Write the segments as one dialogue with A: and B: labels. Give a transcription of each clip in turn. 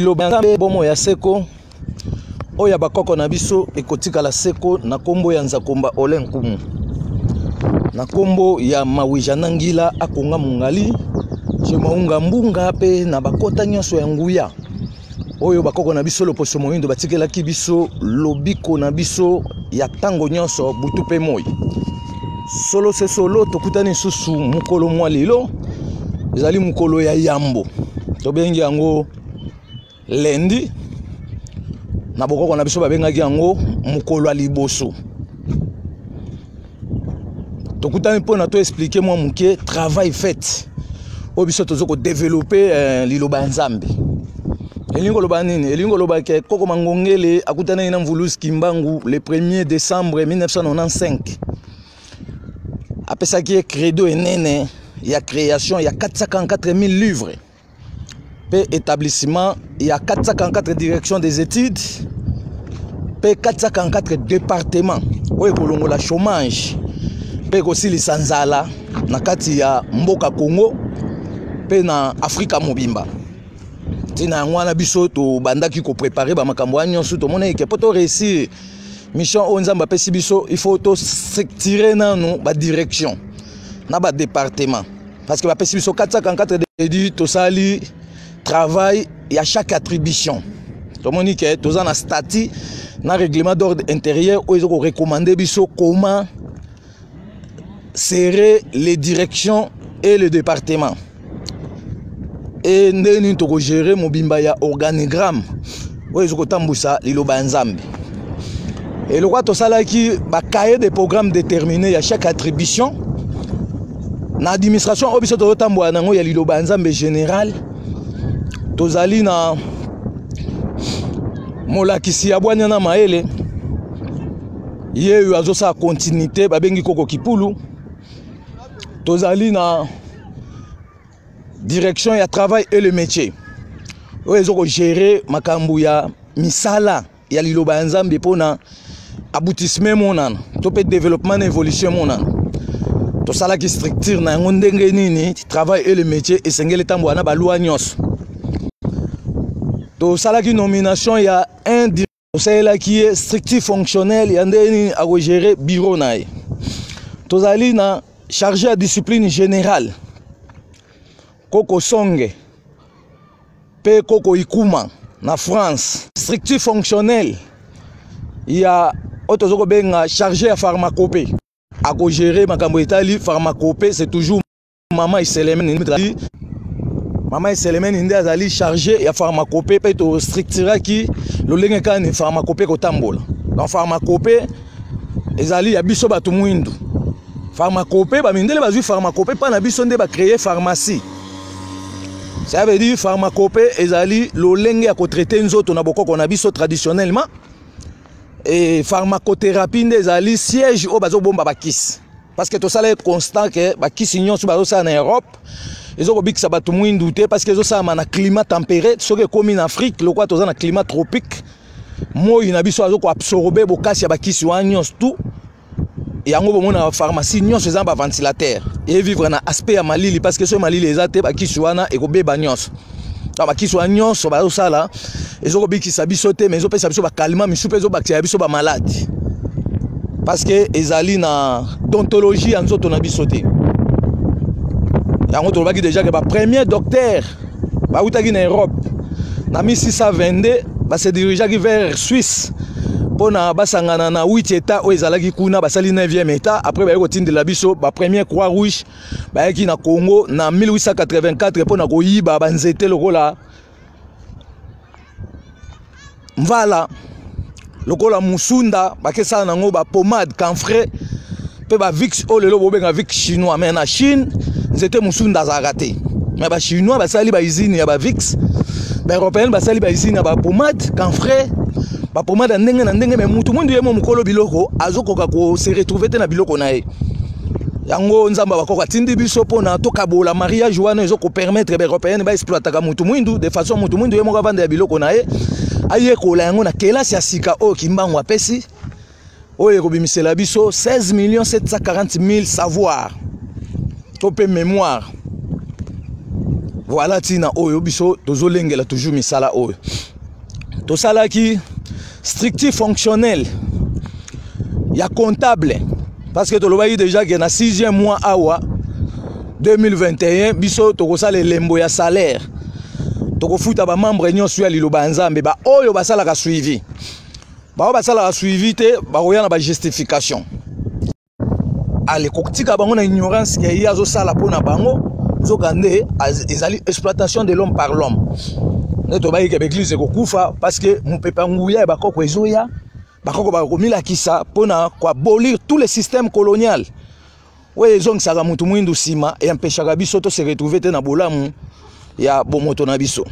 A: Liloba ya Nzambe, bomoi ya seko oyo ya bakoko na biso ekotikala seko na nkombo ya Nzakomba Ole Nkumu, na nkombo ya Mawija Nangila Akonga Mongali Jemaunga Mbunga, mpe na bakota nyonso ya nguya oyo bakoko na biso loposo moyindo batikelaki biso lobiko na biso ya ntango nyonso butu mpe moi. Solo se solo, tokutani lisusu mokolo mwa lelo. Ezali mokolo ya yambo, tobengi yango lundi. Na bokoko na biso babengaki yango mokolo ya liboso. Tokutani mpo na to expliquer mwa moke travail fait oyo biso tozo kodevelope liloba ya Nzambe. Elingi koloba nini? Elingi koloba ke koko Mangongele akutanaki na Mvuluzi Kimbangu le 1er décembre 1995. Apesaki ye credo enene ya création ya 444 000 livres mpe établissement ya 444 direction des études mpe 444 département oyo ekolongola chômage mpe ekosilisa nzala na kati ya mboka Congo mpe na Afrika mobimba. Ntina yango wana biso tobandaki koprepare bamakambo wana nyonso. Tomonaki ke mpo to réussir mission oyo Nzambe apesi biso, il faut tostructure nanu badirection na badepartement, parce que bapesi biso 444 edi. Tosali travail ya chaque attribution, tomoni ke toza na statut na règlement d'ordre intérieur oyo eza korecommande biso comment serrer les directions et le département e ndenge nini tokogere mobimba ya organigramme oyo eza kotambwisa liloba ya Nzambe. Eloko tosalaki bacahier de programme déterminé ya chaque attribution na administration oyo biso tozotambola nango ya liloba ya Nzambe général. Tozali na molakisi ya bwanya na mayele, ye oyo azosala continuité, babengi koko Kipulu. Tozali na direction ya travail et le métier oyo eza kogere makambo ya misala ya liloba ya Nzambe mpona aboutissement emonana to mpe développement na évolution emonana. Tosalaki structure na yango ndenge nini travail et le métier esengeli etambola na balwa nyonso. Tosalaki nomination ya un, tosalelaki ye structure fonctionnelle ya ndenge nini akogere bureau na ye. Tozali na chargé ya discipline générale, koko Songe mpe koko Ikuma na France. Structure fonctionnelle ya oyo toza kobenga chargé ya pharmacopée, akogere makambo etali pharmacopée, c'est toujours mama Iselemeni. Mama Eselemeni nde azali chargé ya pharmacopée, mpe tostructuraki lolenge kani pharmacopée kotambola. Donc pharmacopée ezali ya biso bato mwindu. Pharmacopée, bamindele bazwi pharmacopée mpa na biso nde bacréer pharmacie. Ça veut dire pharmacopée ezali lolenge ya kotraite nzoto na bokoko na biso traditionnellement, et pharmacothérapie nde ezali siège oyo bazobomba bakisi, parce que tosala constat ke bakisi nyonso bazosala na Europe ezokobikisa bato mwindu te, parce que ezosalama na climat tempéré. Soki ekómi na Afrique, lokola toza na climat tropique, moi na biso azokoabsorbe bokasi ya bakisi wana nyonso tu. Yango bomona pharmacie nyonso eza na baventilateur, evivre na aspect ya malili, parce que soki malili eza te, bakisi wana ekobeba nyonso. Bakisi wana nyonso bazosala ezokobikisa biso te, mais ezopesa biso bakalima misu mpe ezobakisela biso bamaladi, parce que ezali na dontologie ya nzoto na biso te. Yango tolobaki déjà ke bapremier docteur bautaki na Europe na 1622, base dirigeaki vers Suisse mpona basangana na 8 état oyo ezalaki kuna, basali 9e état. Après baye kotindela biso bapremier croix rouge, bayaki na Congo na 1884 mpona koyiba banzete lokola mvala, lokola musunda, bakesala nango bapomade camphre mpe bavix oyo lelo bobenga vix chinois. Mais na Chine nzete musunda azalaka te, mais bachinois basali bausine ya bavix, baeuropéenne basali bausine ya bapomade camphre, bapomade ya ndenge na ndenge. Mais mutu mwindu ye mo mokolo biloko azokoka kose retrouver te na biloko na ye. Yango Nzambe bakoko atindi biso mpona tokabola mariage wana ezokopermettre baeuropéenne baexploitaka mutu mwindu de façon mutu mwindu ye moko avanda ya biloko na ye, ayekola yango na kelasi ya sika oyo Kimbangu apesi, oyo ekobimisela biso 16 millions 740 000 savoir to mpe mémoire. Voilà ntina oyo biso tozolengela toujours misala oyo. Tosalaki structure fonctionnelle ya comptable, parce que tolobaki déjà ke na 6e mois awa 2021 biso tokosala elembo ya salaire, tokofuta bamembre nyonso ya liloba ya Nzambe, baoyo basalaka suivi. Baoyo basalaka suivi te bakoya na bajustification. Ale kotika bango na ignorance ke ye azosala mpo na bango, nzoka nde ezali exploitation de l'homme par l'homme. Nde tobayiki ke baeglise ekokufa, parce que mopepe ya nguya ya bakoko ezoya. Bakoko bakomilakisa mpo na koabolir tous les systèmes colonial oyo ezongisaka motu mwindu nsima, empeshaka biso to se retrouver te na bolamu ya bomoto na biso.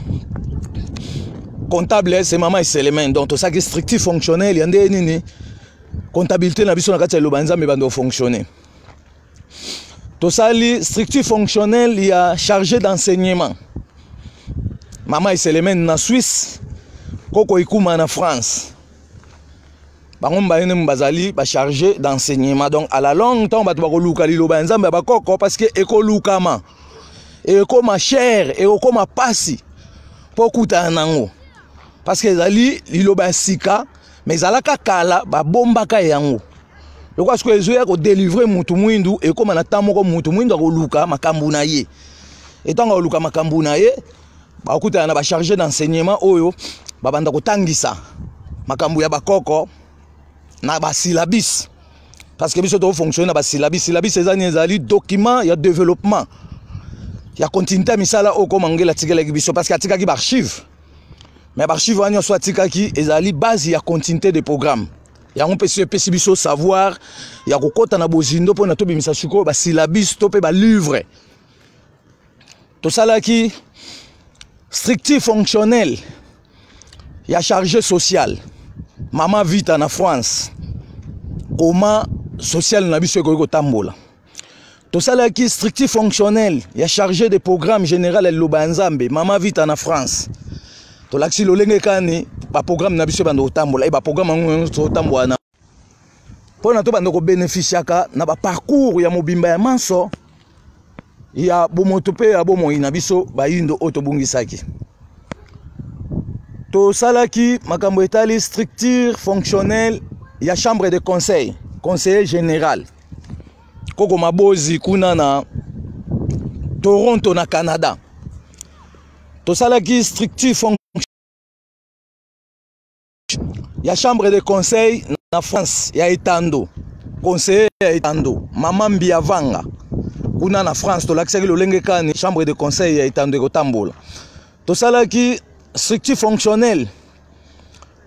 A: Comptable, c'est mama Eselemain. Donc tosalaki structure fonctionnelle ya nde nini comptabilité na biso na kati ya liloba ya Nzambe bando fonctionner. Tosali structure fonctionnelle ya chargé d'enseignement, mama Eselemain na Suisse, koko Ikuma na France. Bango mibale nde bazali bachargé d'enseignement. Donc à la longue, ntango bato bakoluka liloba ya Nzambe ya bakoko, parce que ekolukama, ekokoma cher, ekokoma pasi mpo okutana nango, parce que ezali liloba ya sika, mais ezalaka kala, babombaka yango. Lokola sikoyo ezoya kodelivre mutu mwindu, ekóma na ntango moko mutu mwindu akoluka makambo na ye. Etango akoluka makambo na ye, bakutana na bachargé d'enseignement oyo babanda kotangisa makambo ya bakoko na basyllabus, parce que biso tofonctionne na basyllabus. Syllabus eza nini? Ezali document ya développement ya continuité ya misala oyo koma Ngela atikelaki biso, parce que atikaki baarchive. Mais baarchive wana nyonso atikaki ezali base ya continuité de programme. Yango mpe so epesi biso savoir ya kokɔta na bozindo mpona tobimisa sikoyo basyllabus to mpe balivre. Tosalaki structure fonctionnelle ya chargé social, mama Vita na France, koma social na biso ekoki kotambola. Tosalaki structure fonctionnelle ya chargé de programme général ya liloba ya Nzambe, mama Vita na France. Tolakisi lolenge kani baprogramme na biso ebanda kotambola. E baprogramme yango nyonso totambola na mpona tobanda kobénéficiaka na baparcours ya mobimba ya manso ya bomoto mpe ya bomoi na biso bayindo oyo tobungisaki. Tosalaki makambo etali structure fonctionnelle ya chambre de conseil, conseiller général koko Mabozi kuna na Toronto na Canada. Tosalaki structure fonction ya chambre de conseil na France ya etando, conseiller ya etando mama Mbiavanga kuna na France. Tolakisaki lolenge kani chambre de conseil ya etando ekotambola. Tosalaki structure fonctionnelle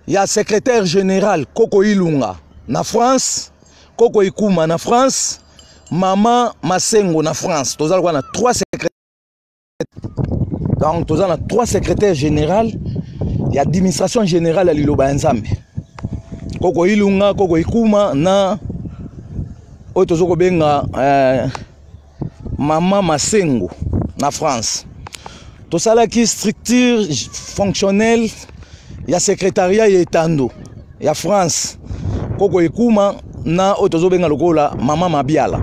A: ya secrétaire général, koko Ilunga na France, koko Ikuma na France, mama Masengo na France. Toza lokola na trois secrétaires. Donc toza na trois secrétaires général ya administration générale ya liloba ya Nzambe, koko Ilunga, koko Ikuma na oyo toza kobenga mama Masengo na France. Tosalaki structure fonctionnelle ya secrétariat ya etando ya France, koko Ekuma na oyo tozobenga lokola mama Mabiala.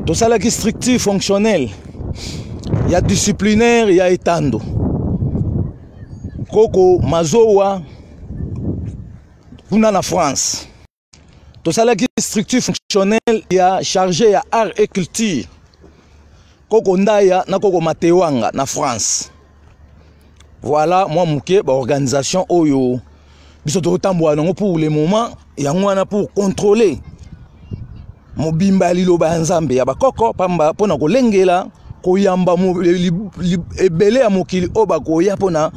A: Tosalaki structure fonctionnelle ya disciplinaire ya etando, koko Mazowa kuna na France. Tosalaki structure fonctionnelle ya chargé ya art et culture, koko Ndaya na koko Matewanga na France. Voilà mwa moke baorganisation oyo biso tokotambola nango pour le moment. Yango wana pour contrôler mobimba ya liloba ya Nzambe ya bakoko pamba, mpona kolengela koyamba ebele ya mokili oyo bakoya mpona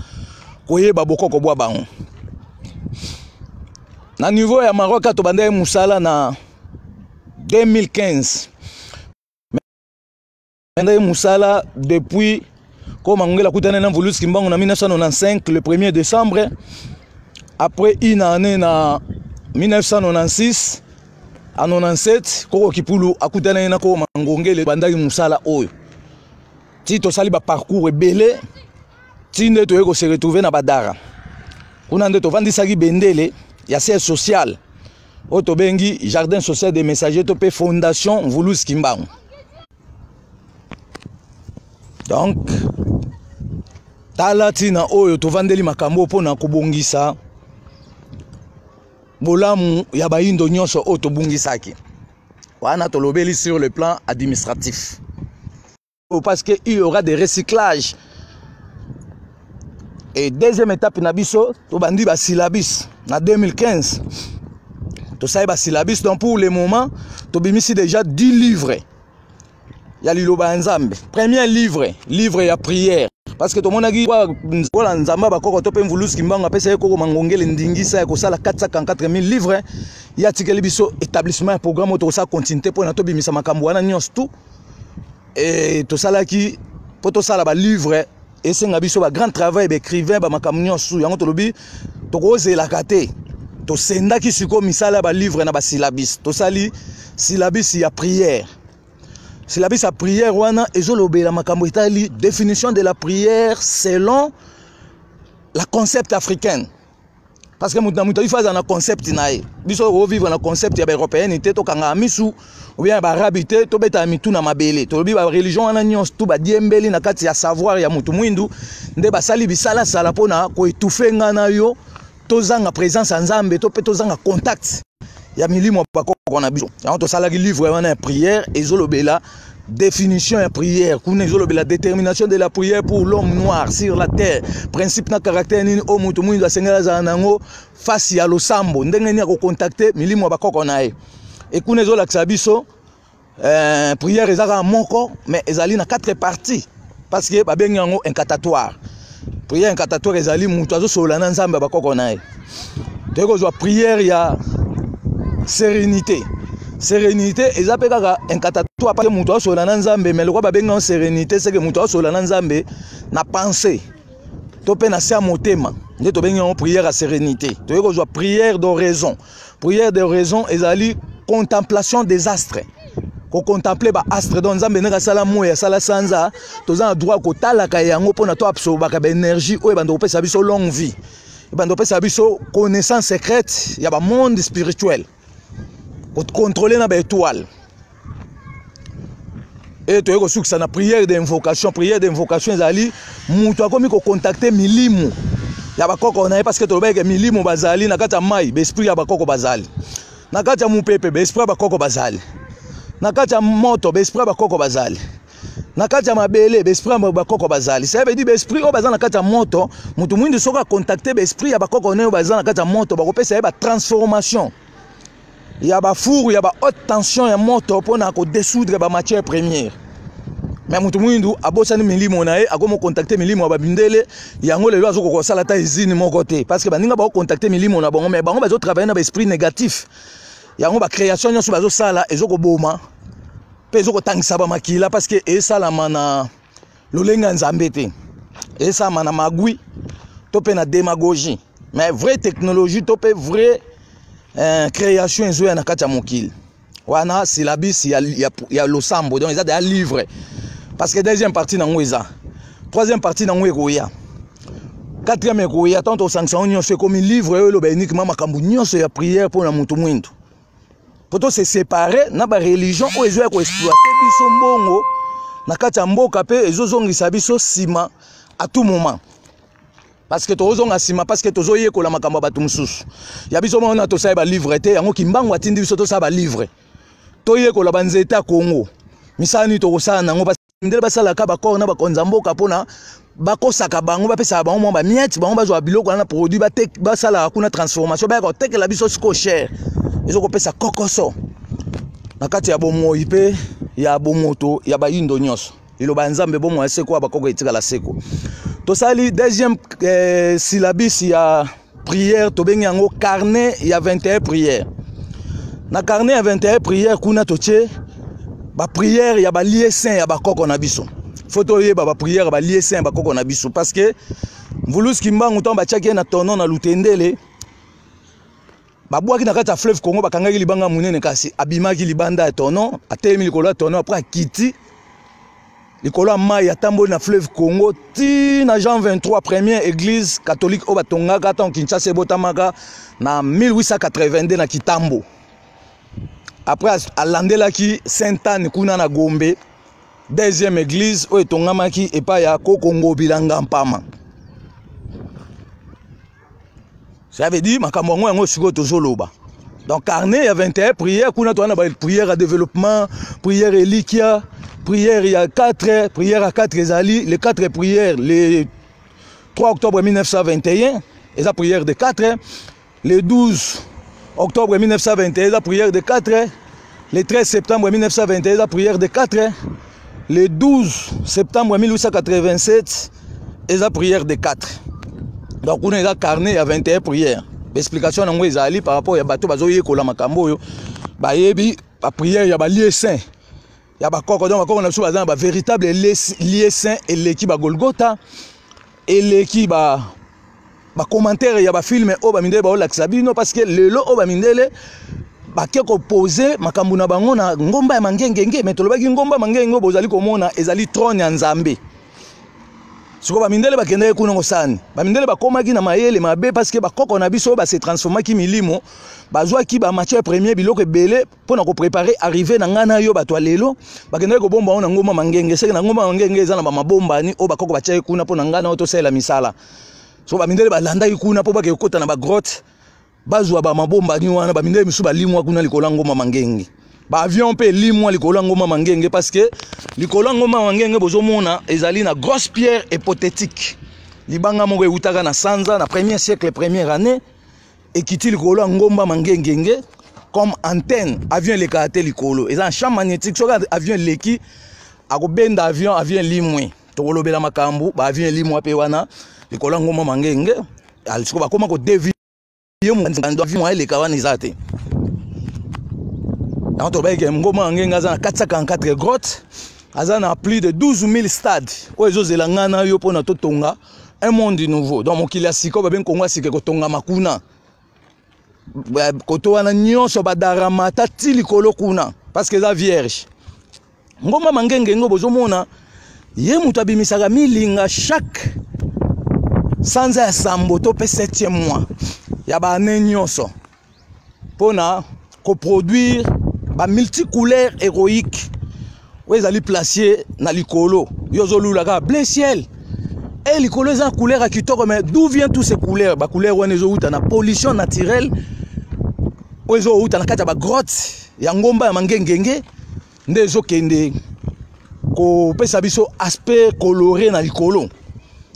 A: koyeba bokoko bwa bango. Na niveau ya Maroc, tobandaki mosala na 2015. Bandaki mosala depuis koma Ngongela akutani na Mvuluzi Kimbangu na 1995, le 1er décembre. Après une année, na 1996 à 97, koko Kipulu akutani na koma Ngongele, bandaki mosala oyo ti tosali baparcours ebele, ti nde toyei kose retrouver na Badara. Kuna nde tovandisaki bendele ya siège social oyo tobengi Jardin social des Messagers to mpe Fondation Mvuluzi Kimbangu. Donc tala ntina oyo tovandeli makambo mpo na kobongisa bolamu ya bayindo nyonso oyo tobungisaki wana. Tolobeli sur le plan administratif parce que il y aura des recyclages. Et deuxième étape na biso, tobandi basyllabus na 2015. Tosali basyllabus, donc pour le moment tobimisi déjà 10 livres ya liloba ya Nzambe. Premier livre, livre ya prière, parce que tomonaki kola Nzambe bakoko to mpe Mvuluzi Kimbangu apesa ye koko Mangongele ndingisa ya kosala 454 000 livres. Ye atikeli biso établissement ya programme oyo tokosala continuité mpona tobimisa makambo wana nyonso tout. E tosalaki mpo tosala balivre, esenga biso bagrand travail, baécrivain, bamakambo nyonso. Yango tolobi tokozelaka te. Tosendaki sikoyo misala ya balivre na basyllabus. Tosali syllabus ya prière. Syllabus ya prière wana ezolobela makambo etali définition de la prière selon la concept africaine, parce que moto na moto il faut azala na concept na ye. Biso ovivre na concept ya baeuropéenne te, tokangaka misu, ou bien ya baarabe te, tobetaka mitu na mabele. Tolobi bareligion wana nyonso tu badiembeli na kati ya savoir ya motu mwindu, nde basali bisalasala mpona koétouffer nga na yo, tozanga présence ya Nzambe to mpe tozanga contact ya milimo ya bakoko na biso. Yango tosalaki livre wana ya prière, ezolobela définition ya prière. Kuna ezolobela détermination de la prière pour l'homme noir sur la terre, principe na caractère nini oyo moto mwindu asengeli azala nango face ya losambo, ndenge nini akocontacter milimo ya bakoko na ye. Ekuna ezolakisa biso prière eza kaka moko, mais ezali na quatre parties, parce que babengi yango incantatoire. Prière incantatoire ezali moto azosolola na Nzambe ya bakoko na ye. Toyei kozwa prière ya sérénité. Sérénité eza mpe kaka incantatoire, parce que moto azosolola na Nzambe, mais lokwa babengi yango sérénité, c'est que moto azosolola na Nzambe na pensée to mpe na se ya motema, nde tobengi yango prière ya sérénité. Toyei kozwa prière d'oraison. Prière d'oraison ezali contemplation des astres, kocontempler baastre. Donc Nzambe ndenge asala moi, asala sanza, toza na droit kotalaka yango mpona to absorbaka baénergie oyo ebanda kopesa biso longue vie, ebanda kopesa biso connaissance secrète ya bamonde spirituel, kocontrôler na baétoile. E toyei kosukisa na prière d'invocation. Prière d'invocation ezali moto akomi kocontacter milimu ya bakoko na ye, parce que tolobaki milimo bazali na kati ya mai, baesprit ya bakoko bazali na kati ya mopepe, baesprit ya bakoko bazali na kati ya moto, baesprit ya bakoko bazali na kati ya mabele, baesprit ya bakoko bazali. Ça veut dire baesprit oyo baza na kati ya moto, moto mwindu soki acontacter baesprit ya bakoko ne oyo baza na kati ya moto, bakopesa ye batransformation ya bafour ya bahaute tension ya moto mpona kodissoudre bamatière première. Mais moto mwindu abosani milimo na ye, akomi kocontacter milimo ya babindele. Yango lelo azokoka kosala ata usine moko te, parce que baninga bakocontacter milimo na bango, mais bango bazotravailler na baesprit négatif. Yango bacréation nyonso bazosala ezokoboma mpe ezokotangisa bamakila, parce que esalama na lolenge ya Nzambe te, esalama na magwi to mpe na démagogie. Mais vraie technologie to mpe vraie création ezoya na kati ya mokili wana. Syllabus ya losambo, donc eza deya livre, parce que deuxième partie nango eza, troisième partie nango ekoya, quatrième ekoya. Tant tosangisa yango nyonso, ekomi livre oyo eloba uniquement makambo nyonso ya prière mpona motu mwindu, mpo tose séparer na bareligion oyo ezoya koexploiter biso mbongo na kati ya mboka mpe ezozongisa biso nsima à tout moment. Parce que tozonga nsima parce que tozoyekola makambo ya bato mosusu. Ya biso mona tosala balivre te. Yango Kimbangu atindi biso tosala balivre, toyekola banzete ya Kongo, misala nini tokosala nango. Ndele basalaka bakor na bakonzi ya mboka mpona bakosaka bango, bapesaka bango mwa bamiettes, bango bazwa biloko wana produit, basalaka kuna transformation, bayaka kotekela biso siko cher. Ezokopesa kokoso na kati ya bomoi mpe ya bomoto ya bayindo nyonso. Liloba ya Nzambe, bomoi ya seko ya bakoko etikala seko. Tosali deuxième syllabus ya prière, tobengi yango carnet ya 21 prière. Na carnet ya 21 prière kuna totie baprière ya balieu saint ya bakoko na biso. Faut toyeba baprière ya balieu saint ya bakoko na biso, parce que Mvuluzi Kimbangu, ntango batiaki ye na tono na Lutendele, babwaki na kati ya fleuve Congo, bakangaki libanga monene, kasi abimaki libanda ya tono, atelemi likolo ya tono, après akiti likolo ya mai, atamboli na fleuve Congo ti na Jean 23, première église catholique oyo batongaka ntango Kinshasa ebotamaka na 1882 na Kitambo. Après alandelaki Sainte Anne kuna na Gombe. Deuxième église oyo etongamaki epai ya Koko Ngobila Ngampama. Ça veut dire makambo yango yango sikoyo tozoloba. Donc carnet ya 21 prière kuna toza na ba prière ya développement, prière elikia, prière ya 4, prière ya 4 ezali les 4 prières le 3 octobre 1921 eza prière de 4, le 12 octobre 1921 eza prière de 4, le 13 septembre 1921 eza prière de 4, le 12 septembre 1887 eza prière de 4. Donc kuna eza carnet ya 21 prière. Explication nango ezali par rapport ya bato bazoyekola makambo oyo bayebi ba prière ya ba lieu saint ya bakoko. Donc bakoko na biso baza na ba véritable lieu saint, eleki ba Golgotha, eleki ba bacommentaire ya bafilme oyo bamindele baolakisa bino, parce que lelo oyo bamindele bake kopose makambo na bango na ngomba ya Mangengenge. Me tolobaki ngomba ya Mangengenge oyo bozali komona ezali trône ya Nzambe. Sikoyo bamindele bakendaki kuna kosani, bamindele bakomaki na mayele mabe, parce que bakoko na biso oyo base transformaki milimo, bazwaki bamatière première, biloko ebele mpo na koprépare arrivé na ngai na yo bato ya lelo. Bakendaki kobomba yango na ngomba Mangenge. Seke na ngomba Mangenge eza na bamabombani oyo bakoko batiaki kuna mpo na ngai na yo tosalela misala. So bamindele balandaki kuna mpo bakeke kokota na bagrotte, bazwa bamabombani wana. Bamindele misusu balimwa kuna likolo ya ngomba Mangenge, baavion mpe elimwa likolo ya ngomba Mangenge, parce que likolo ya ngomba Mangenge bozomona ezali na grosse pierre hypothétique, libanga moko eutaka na sanza na premier siècle première année, ekiti likolo ya ngomba Mangengenge comme antenne. Avion elekaka te likolo, eza na champ magnétique. Soki avion eleki, akobenda avion, avion elimwe. Tokolobela makambo baavion elimwa mpe wana likolo ya ngomba Mangenge. Sikoyo bakoma kodévier avion eleka wana eza te. Yango tolobaki ke ngomba Mangenge aza na 444 grotte, aza na plus de 12 000 stades oyo ezozela ngai na yo mpona totonga un monde nouveau. Donc mokili ya sika oyo babengi Kongo ya sika ekotongama kuna, koto wana nyonso badaramata ti likolo kuna, parce que eza vierge. Ngomba Mangenge ngo bozomona, ye moto abimisaka milinga chaque sanza ya sambo to mpe 7e mois ya baane nyonso mpona koproduire bamulticouleur héroïque oyo ezali place na likolo. Yo ozolula kaka bleu ciel e likolo eza couleur ya kitoko, mais d'où vient tous ces couleurs? Bacouleur wana ezowuta na pollution naturelle oyo ezowuta na kati ya bagrotte ya ngomba ya Mangengenge, nde ezokende kopesa biso aspect coloré na likolo.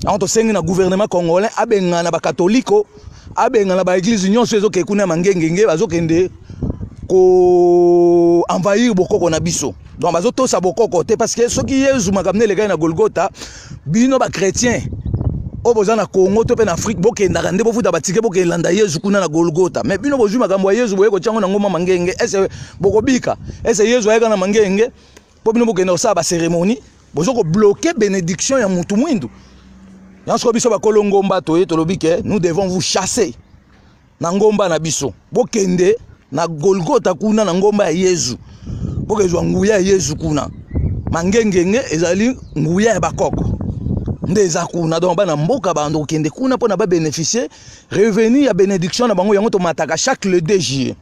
A: Yango tosengi na gouvernement congolais abengana bakatoliko, abengana baeglise nyonso ezokende kuna ya Mangengenge. Bazokende koenvahir bokoko na biso, donc bazotosa bokoko te, parce que soki Yezu makambo elekaki na Golgota, bino bachrétien oyo boza na Congo to mpe na Afrique, bokendaka nde bofuta batike, bokelanda Yezu kuna na Golgota. Mais bino bozwi makambo ya Yezu, boye kotiango na ngomba Mangenge. Ese bokobika? Ese Yezu ayeka na Mangenge mpo bino bokenda kosala bacérémonie? Bozo kobloquer bénédiction ya mutu mwindu. Yango sikoyo biso bakolo ngomba toye, tolobi ke nous devons vous chasser na ngomba na biso. Bokende na Golgota kuna na ngomba ya Yezu, bokezwa nguya ya Yezu kuna. Mangengenge ezali nguya ya bakoko nde eza kuna. Donc bana mboka bando kokende kuna mpona babénéficie revenu ya bénédiction na bango. Yango tomataka chaque le 2 juillet.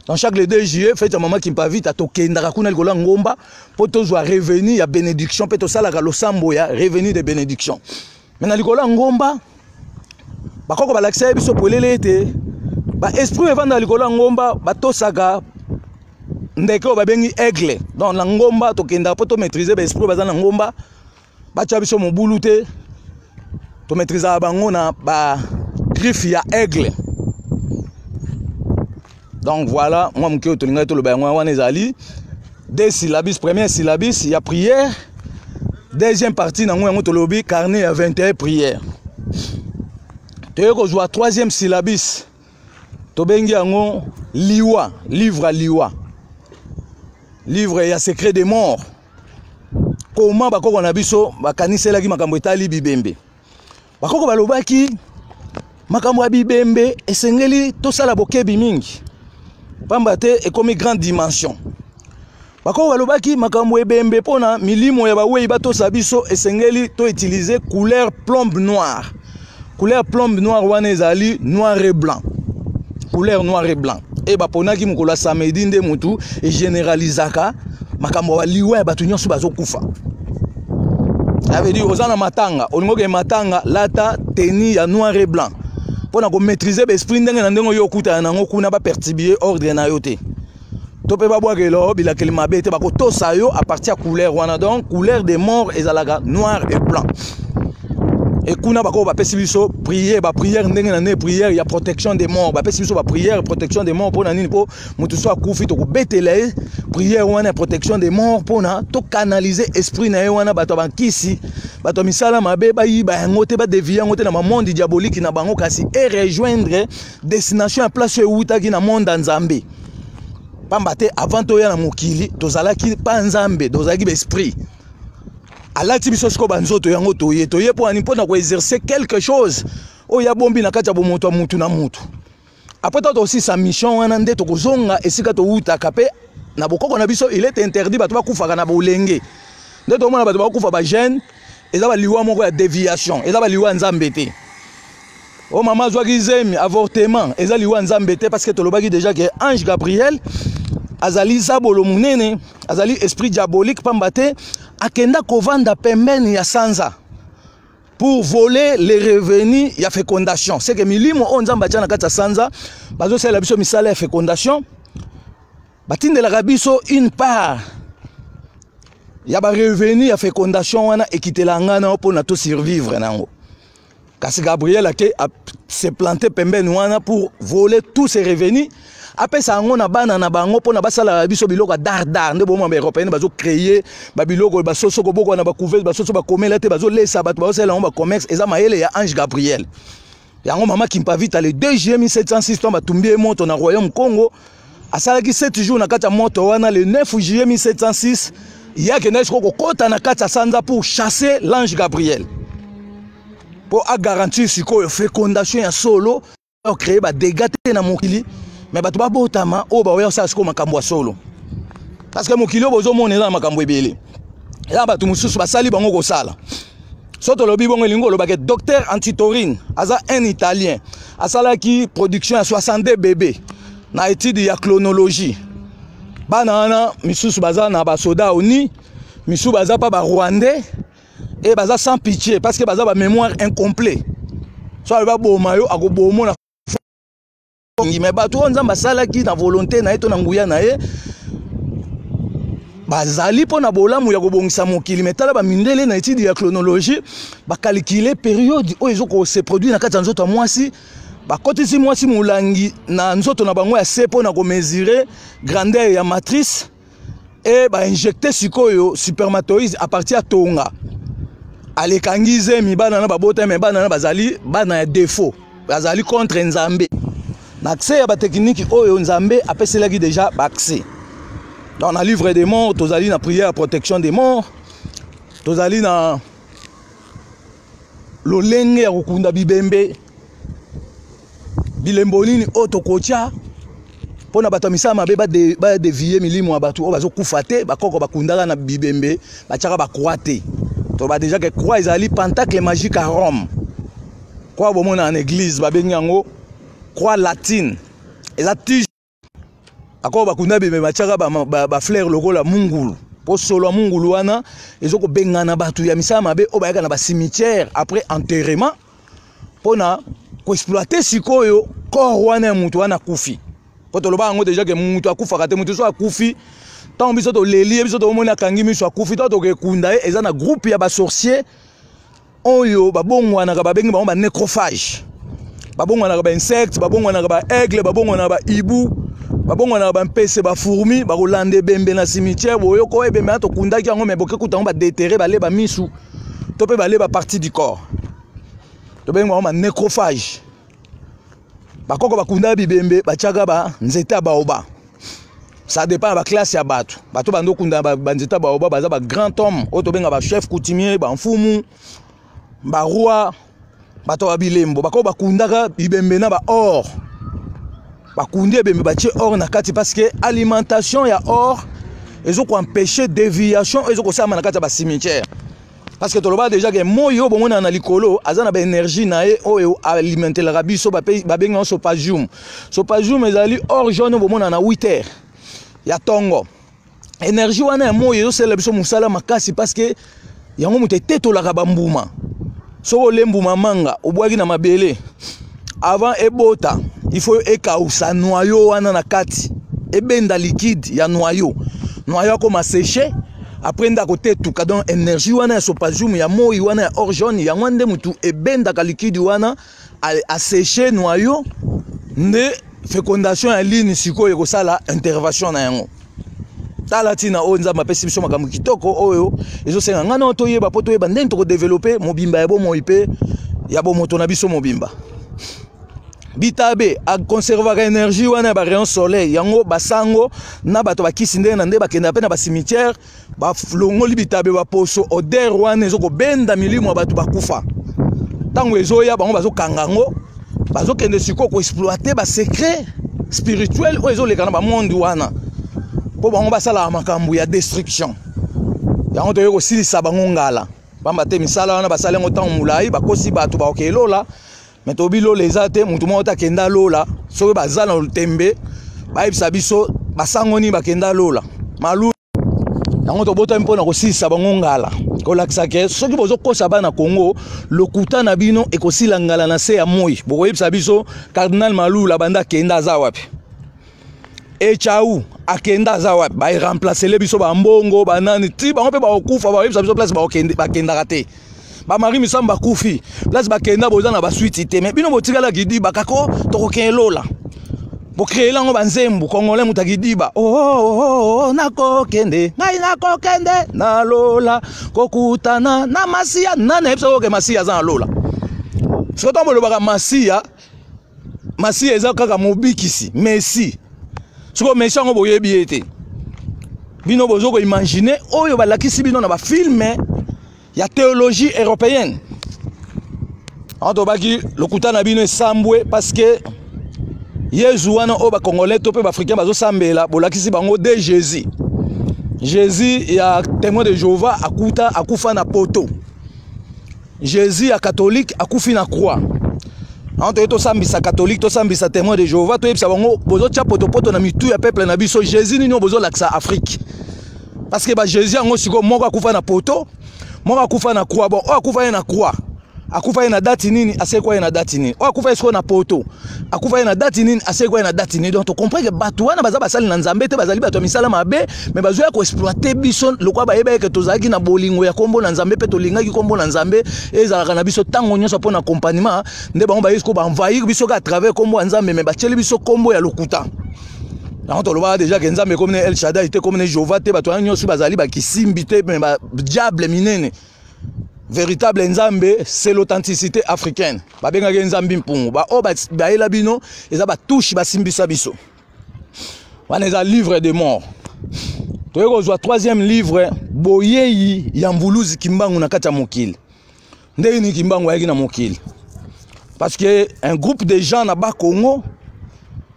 A: Donc chaque le 2 juillet, fête ya mama Kimpavita, tokendaka kuna likolo ya ngomba mpo tozwa revenu ya bénédiction, mpe tosalaka losambo ya revenu de bénédiction. Me na likolo ya ngomba, bakoko balakisa ye biso polele ete baesprit evandaka likolo ya ngomba batosaka ndeke oyo babengi aigle. Donc na ngomba tokendaka mpo tomaîtrise baesprit baza na ngomba, batya biso mobulu te. Tomaîtrisaka bango na bagriffe ya aigle. Donc voilà mwa moke oyo tolingaki toloba. Yango wana ezali deux syllabus: première syllabus ya prière, deuxième partie nango yango tolobi carnet ya 21 prière. Toye kozwa troisième syllabus, tobengi yango liwa, livre ya liwa, livre ya secret de mort. Koma bakoko na biso bakaniselaki makambo etali bibembe. Bakoko balobaki makambo ya bibembe esengeli tosala bokebi mingi, pamba te ekomi grande dimension. Bakoko balobaki makambo ebembe, mpona milimo ya bawei batosa biso, esengeli toutilize couleur plombe noire. Couleur plombe noire wana ezali noir et blanc, couleur noir et blanc. E baponaki mokolo ya samedi nde motu egénéralisaka makambo ya liwa ya bato nyonso bazokufa. Ça veut dire oza na matanga, olingi okende matanga, lata tenue ya noir et blanc mpo na komaîtrise baesprit ndenge na ndenge oyo okutana nango kuna, baperturbe ordre na yo te to mpe babwakela yo bilakeli mabe te, bakotosa yo à partir ya couleur wana. Donc couleur de mort ezalaka noir et blanc. E kuna bakoyo bapesi biso prière, baprière ndenge na ndenge, prière ya protection des morts. Bapesi biso baprière protection des morts mpo na nini? Mpo moto so akufi, tokobetela ye prière wana ya protection des morts mpona tocanalize esprit na ye wana. Bato ya bankisi, bato ya misala mabe bayiba yango te, badevie yango te na bamonde diabolique na bango, kasi e rejoindre destination ya place oyo ewutaki na monde ya Nzambe. Pamba te avant toya na mokili, tozalaki pa Nzambe, tozalaki baesprit. Alati biso sikoyo banzoto yango, toye mpo ani? Mpo na koexercer quelque chose oyo abombi na kati ya bomoto ya mutu na mutu. Après to tosisa mission wana nde tokozonga esika towutaka. Mpe na bokoko na biso, il est interdit bato bakufaka na bolenge. Nde tomona bato bakufa bajeune, eza baliwa moko ya déviation, eza baliwa ya Nzambe te. O mama azwaki zemi, avortement, eza liwa Nzambe te, parce que tolobaki déjà ke ange Gabriel azali zabolo monene, azali esprit diabolique, pamba te akenda kovanda pembeni ya sanza pour voler les revenus ya fécondation. C'est que milimo oyo Nzambe atia na kati ya sanza bazosalela biso misala ya fécondation, batindelaka biso une part ya barevenu ya fécondation wana, ekitela nga na mpona tosurvivre nango. Kasi Gabriel ake se planter pembeni wana pour voler tous ses revenus, apesa yango na bana na bango mpona basalaka biso biloko ya dar dar. Nde bomona baeuropéenne bazocréer babiloko, basoso kobokwa na bacouveuse, basoso bakomela te, bazolesa bato, bazosalela yango bacommerce. Eza mayele ya ange Gabriel. Yango mama Kimpavita, le 2 juillet 1706, ntango batumbi ye moto na royaume Congo, asalaki 7 jours na kati ya moto wana. Le 9 juillet 1706, ye akendaki sikoyo kokɔta na kati ya sanza pour chasser l'ange Gabriel, mpo agarantir sikoyo fécondation ya solo, ocréer badégâts te na mokili, me bato babotama oyo baoya kosala sikoyo makambo ya solo. Parce que mokili oyo bozomona eza na makambo ebele, eza na bato mosusu basali bango kosala. So tolobi bongo, elingi olobaki docteur Antitorine aza un Italien, asalaki production ya 62 bébé na étude ya clonologie. Bana wana misusu baza na basoda oni, misusu baza mpa barwandais e baza sans pitié, parce que baza bamémoire incomplet. So alobi baboma yo, akoboma na me bato oyo Nzambe asalaki na volonté na ye to na nguya na ye, bazali mpo na bolamu ya kobongisa mokili. Me tala bamindele, na étude ya clonologie, bacalculer période oyo ezokose produire na kati ya nzoto ya mwasi. Bakotisi mwasi molangi na nzoto na bango ya se mpo na komesurer grandeur ya matrice e bainjecte sikoyo spermatozoïde à partir ya tonga. Alekangi zemi, bana na babota, me bana na bazali bana ya défaut, bazali contre Nzambe. Na accès ya batechnique oyo Nzambe apeselaki déjà baaccès. Donc na livre des morts, tozali na prière ya protection des morts, tozali na lolenge ya kokunda bibembe, bilembo nini oyo tokotia mpo na bato ya misala mabe badévier milimo ya bato oyo bazokufa te. Bakoko bakundaka na bibembe, batiaka bacroix te. Toloba déjà ke croix ezali pentacle magique à Rome. Croix bomona na église, babengi yango croix latine, eza tige. Akoko bakunda bibembe, batiaka bafleur lokola mungulu, mpo solo ya mungulu wana ezokobengana bato ya misala mabe oyo bayaka na bacimetière après enterrement mpona koexploiter sikoyo corps wana ya motu wana akufi. Mpo toloba yango déjà ke motu akufaka te. Motu so akufi, ntango biso toleli ye, biso tomoni akangi miso, akufi, to tokekunda ye, eza na groupe ya basorcier oyo babongwanaka, babengi bango banecrophage. Babongwanaka bainsecte, babongwanaka baaigle, babongwanaka bahiboux, babongwanaka bampese, bafourmi. Bakolanda ebembe na cimetière, boyoko oyo ebembe wana tokundaki yango, me bokekuta yango badéterrer, bale bamisu to mpe bale bapartie du corps. Tobengi bango banecrophage. Bakoko bakunda bibembe, batiaka banzete ya baoba. Ça dépend ya baclasse ya bato. Bato bando okunda banzete ya baoba baza bagrand homme oyo tobenga bachef coutumier, bamfumu, baroi, bato ya bilembo. Bakoko bakundaka bibembe na baor. Bakundi ebembe, batie or na kati, parce que alimentation ya or ezokoempêche déviation oyo ezokosalama na kati ya bacimetière. Parce que toloba déjà ke moi oyo bomona na likolo aza na baénergie na ye oyo alimentelaka biso, babengi yango sopajum. Sopajum ezali or jaune oyo bomona na 8 heures ya ntongo. Énergie wana ya moi ezosalela biso mosala makasi, parce que Yango moto etetolaka bambuma. Soki olie mbuma manga obwaki na mabele, avant ebota il faut ekausa noyau wana na kati, ebenda liquide ya noyau, noyau akoma séché, après nde akotetuka. Donc énergie wana ya sopazium ya moi wana ya or jaune, yango nde motu ebendaka liquide wana, aséché noyau, nde fécondation ya ligne sikoyo ekosala intervention na yango. Tala ntina oyo Nzambe apesi biso makambo kitoko oyo ezosenga ngai na toyeba, mpo toyeba ndenge tokodévelopper mobimba ya bomoi mpe ya bomoto na biso mobimba. Bitabe aconservaka énergie wana ya barayon soleil. Yango basango na bato bakisi ndenge na nde bakendaka mpe na bacimetière, balongoli bitabe, baposo, odeur wana ezokobenda milimo ya bato bakufa. Ntango ezoya, bango bazokanga yango, bazokende sikoyo koexploiter basecret spirituel oyo ezoleka na bamonde wana, mpo bango basalaka makambo ya destruction. Yango toyei kosilisa bango ngala, pamba te misala wana basali yango ntango molai, bakosi bato bakoke lola. Me toyebi lola eza te, motu moko te akenda lola. Soki baza na tembe, bayebisa biso basango nini bakenda lola malu. Yango tobotami mpona kosilisa bango ngala, kolakisa ke soki bozokosa bana Kongo, lokuta na bino ekosila ngala na se ya moi. Bokoyebisa biso cardinal Malula banda akenda aza wapi? Echau akenda aza wapi? Baremplacele biso bambongo banani ti bango mpe bakokufa, bakoyebisa biso place bakendaka te. Bamari misambo bakufi, place bakenda boza na basuite te. Me bino botikalaki diba kako tokokende lola, bocréela yango banzembo. Congolais moto akidiba: oh, oh, oh, oh, nakokende ngai, nakokende na lola kokutana na Masiya. Nani ayebisa koke Masiya aza na lola? Soki ntango bolobaka Masiya, Masiya eza kaka mobikisi, messi. Sikoyo messi yango boyebi ye te. Bino bozo koimaginer oyo balakisi bino na bafilm ya théologie européenne. Awa tobaki lokuta na bino esambwe, parce que Yezu wana oyo bacongolais to mpe baafricain bazosambela, bolakisi bango de Jésus. Jésus ya Témoin de Jéhovah akuta akufa na poto, Jésus ya catholique akufi na croix. Awa toye tosambisa catholique, tosambisa Témoin de Jéhovah, toyebisa bango: bozotya potopoto na mitu ya peuple na biso. Jésus nini oyo bozolakisa Afrique? Parce que bajésus yango sikoyo, moko akufa na poto, moko akufa na croix. Bon, oyo akufa ye na croix akufa ye na date nini? Asekwa ye na date nini? Oyo akufa ye sikoyo na poto akufa ye na date nini? Asekwa ye na date nini? Donc tocomprendre ke bato wana baza basali na Nzambe te, bazali bato ya misala mabe, me bazoya koexploiter biso lokola bayeba eke tozalaki na bolingo ya nkombo na Nzambe mpe tolingaki nkombo na Nzambe ezalaka na biso ntango nyonso mpo na accompagnement. Nde bango baye sikoyo baenvahir biso ka à travers nkombo ya Nzambe, me batieli biso nkombo ya lokuta. Yango tolobaka déjà ke Nzambe ekomi ne El Shaddai te, ekomi ne Jehova te. Bato wana nyonso bazali bakisimbi te, me badiable minene. Véritable Nzambe, c'est l'authenticité africaine. Babengaki Nzambe mpungu. Baoyo bayela bino eza batouche basimbisa biso wana, eza livre de mort. Toyei kozwa troisième livre, boyei ya Mvuluzi Kimbangu na kati ya mokili. Ndenge nini Kimbangu ayaki na mokili? Parce que un groupe de gens na Bakongo,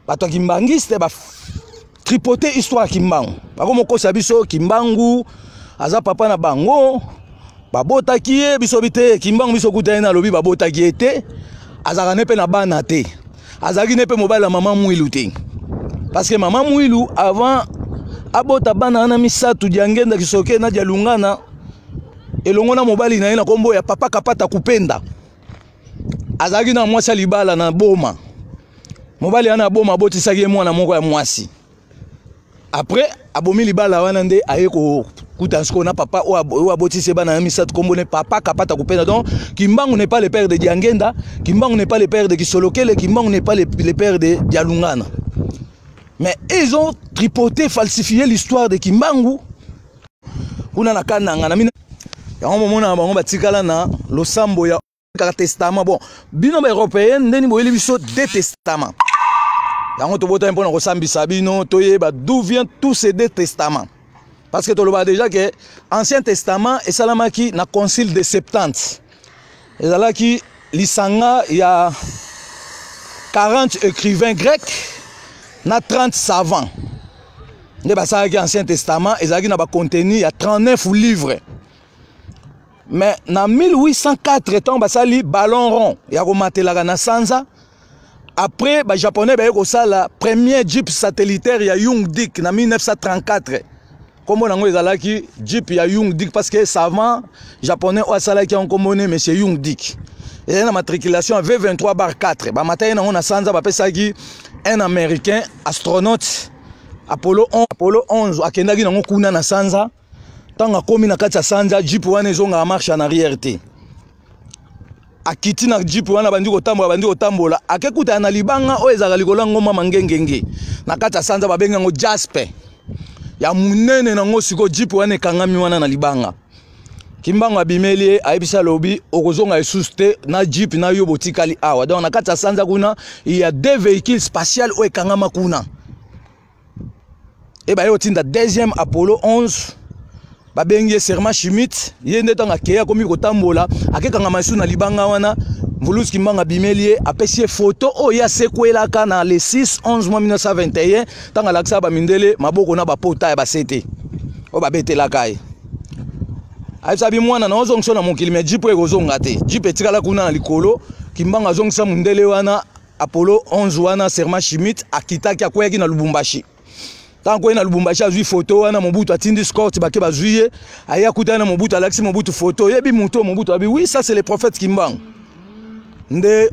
A: bato ya kimbangiste, batripote histoire ya Kimbangu, bakomokosa biso Kimbangu aza papa na bango, babotaki ye. Biso bi te, Kimbangu biso kuta ye na alobi babotaki ye te, azalaka ne mpe na bana te, azalaki ne mpe mobali ya mama Mwilu te. Parce que mama Mwilu, avant abota bana wana misato, Diangenda, Kisoke na Dialungana, elongo na mobali na ye na nkombo ya papa Kapata Kupenda, azalaki na mwasi ya libala na Boma. Mobali wana Boma abotisaki ye mwana moko ya mwasi. Après abomi libala wana, nde aye kokuta sikoyo na papa oyo abotisi ye bana ya misato, kombo ne papa Kapata Kupenda. Donc Kimbangu n'est pas le père de Diangenda, Kimbangu n'est pas le père de Kisolokele, Kimbangu n'est pas le père de Dialungana. Mais ils ont tripoté, falsifié l'histoire de Kimbangu kuna na Kananga na mina. Yango momona bango batikala na losambo ya kaka testament. Bon, bino baeuropéen, ndeni boyeli biso deux testaments. Yango tobotami mpona kosambisa bino, toyeba d'où vient tous ces deux testaments. Parce que tolobaka déjà ke Ancien Testament esalamaki na concile de 70, ezalaki lisanga ya 40 écrivains grecs na 30 savants nde basalaki Ancien Testament. Ezalaki na bacontenu ya 39 livres. Mais na 1804, ntango basali ballon rond ya komatelaka na sanza, après bajaponais baye kosala premier jeep satellitaire ya Young Dick na 1934. Nkombo nango ezalaki jeep ya Young Dick, parce que savant japonais oyo asalaki yango nkombo ne monsieur Young Dick. Ezali na matriculation ya V23 bar 4. Bamata ye nango na sanza, bapesaki un Américain astronaute Apollo 11, Apollo 11 akendaki nango kuna na sanza. Ntango akomi na kati ya sanza, jeep wana ezongaka marche en arrière te. Akiti na jeep wana, bandi kotambola, bandi kotambola, akekutana na libanga oyo ezalaka likolo ya ngomba Mangengenge na kati ya sanza, babengi yango jaspe ya monene nango. Sikoyo jeep wana ekangami wana na libanga. Kimbangu abimeli ye, ayebisi, alobi: okozonga lisusu te na jeep na yo, botikali awa. Donc na kati ya sanza kuna, il y a deux véhicules spatial oyo ekangama kuna. E baye kotinda deuxième Apollo 11, babengi ye Serment Schmitt. Ye nde ntango akei, akomi kotambola, akekangama lisusu na libanga wana. Mvuluzi Kimbangu abimeli ye, apesi ye foto oyo ye asekwelaka na le 6 11 mois 1921, ntango alakisaka bamindele maboko na bapota ya basete oyo babetelaka ye. Ayebisa bi: mwana na ozongisa na mokili, mais jeep oyo ekozonga te. Jeep etikala kuna na likolo. Kimbangu azongisa mondele wana Apollo 11 wana, Serment Schmitt akitaki, akweyaki na Lubumbashi. Ntango akwei na Lubumbashi, azwi foto wana. Mobutu atindi escorte, bake bazwi ye, aye akutani na Mobutu, alakisi Mobutu foto: oyebi moto? Mobutu abi: oui, ça c'est le prophète Kimbangu. Nde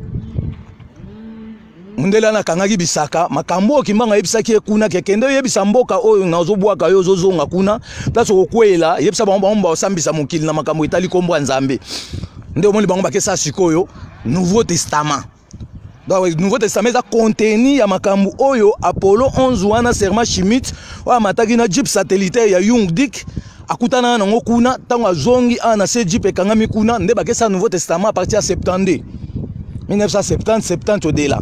A: mondele wana akangaki bisaka makambo oyo Kimbangu ayebisaki ye kuna: kekende oyebisa mboka oyo nazobwaka yo, ozozonga kuna place okokweyela, yebisa bango, bango baosambisa mokili na makambo etali nkombo ya Nzambe. Nde omoni bango bakesa sikoyo Nouveau Testament. Donc Nouveau Testament eza contenu ya makambo oyo Apollo 11 wana, Serment Schmitt oyo amataki na jeep satellitaire ya Young Dick, akutana nango kuna. Ntango azongi awa na se, jeep ekangami kuna. Nde bakesa Nouveau Testament à partir ya 72, 1970, 70 au-delà.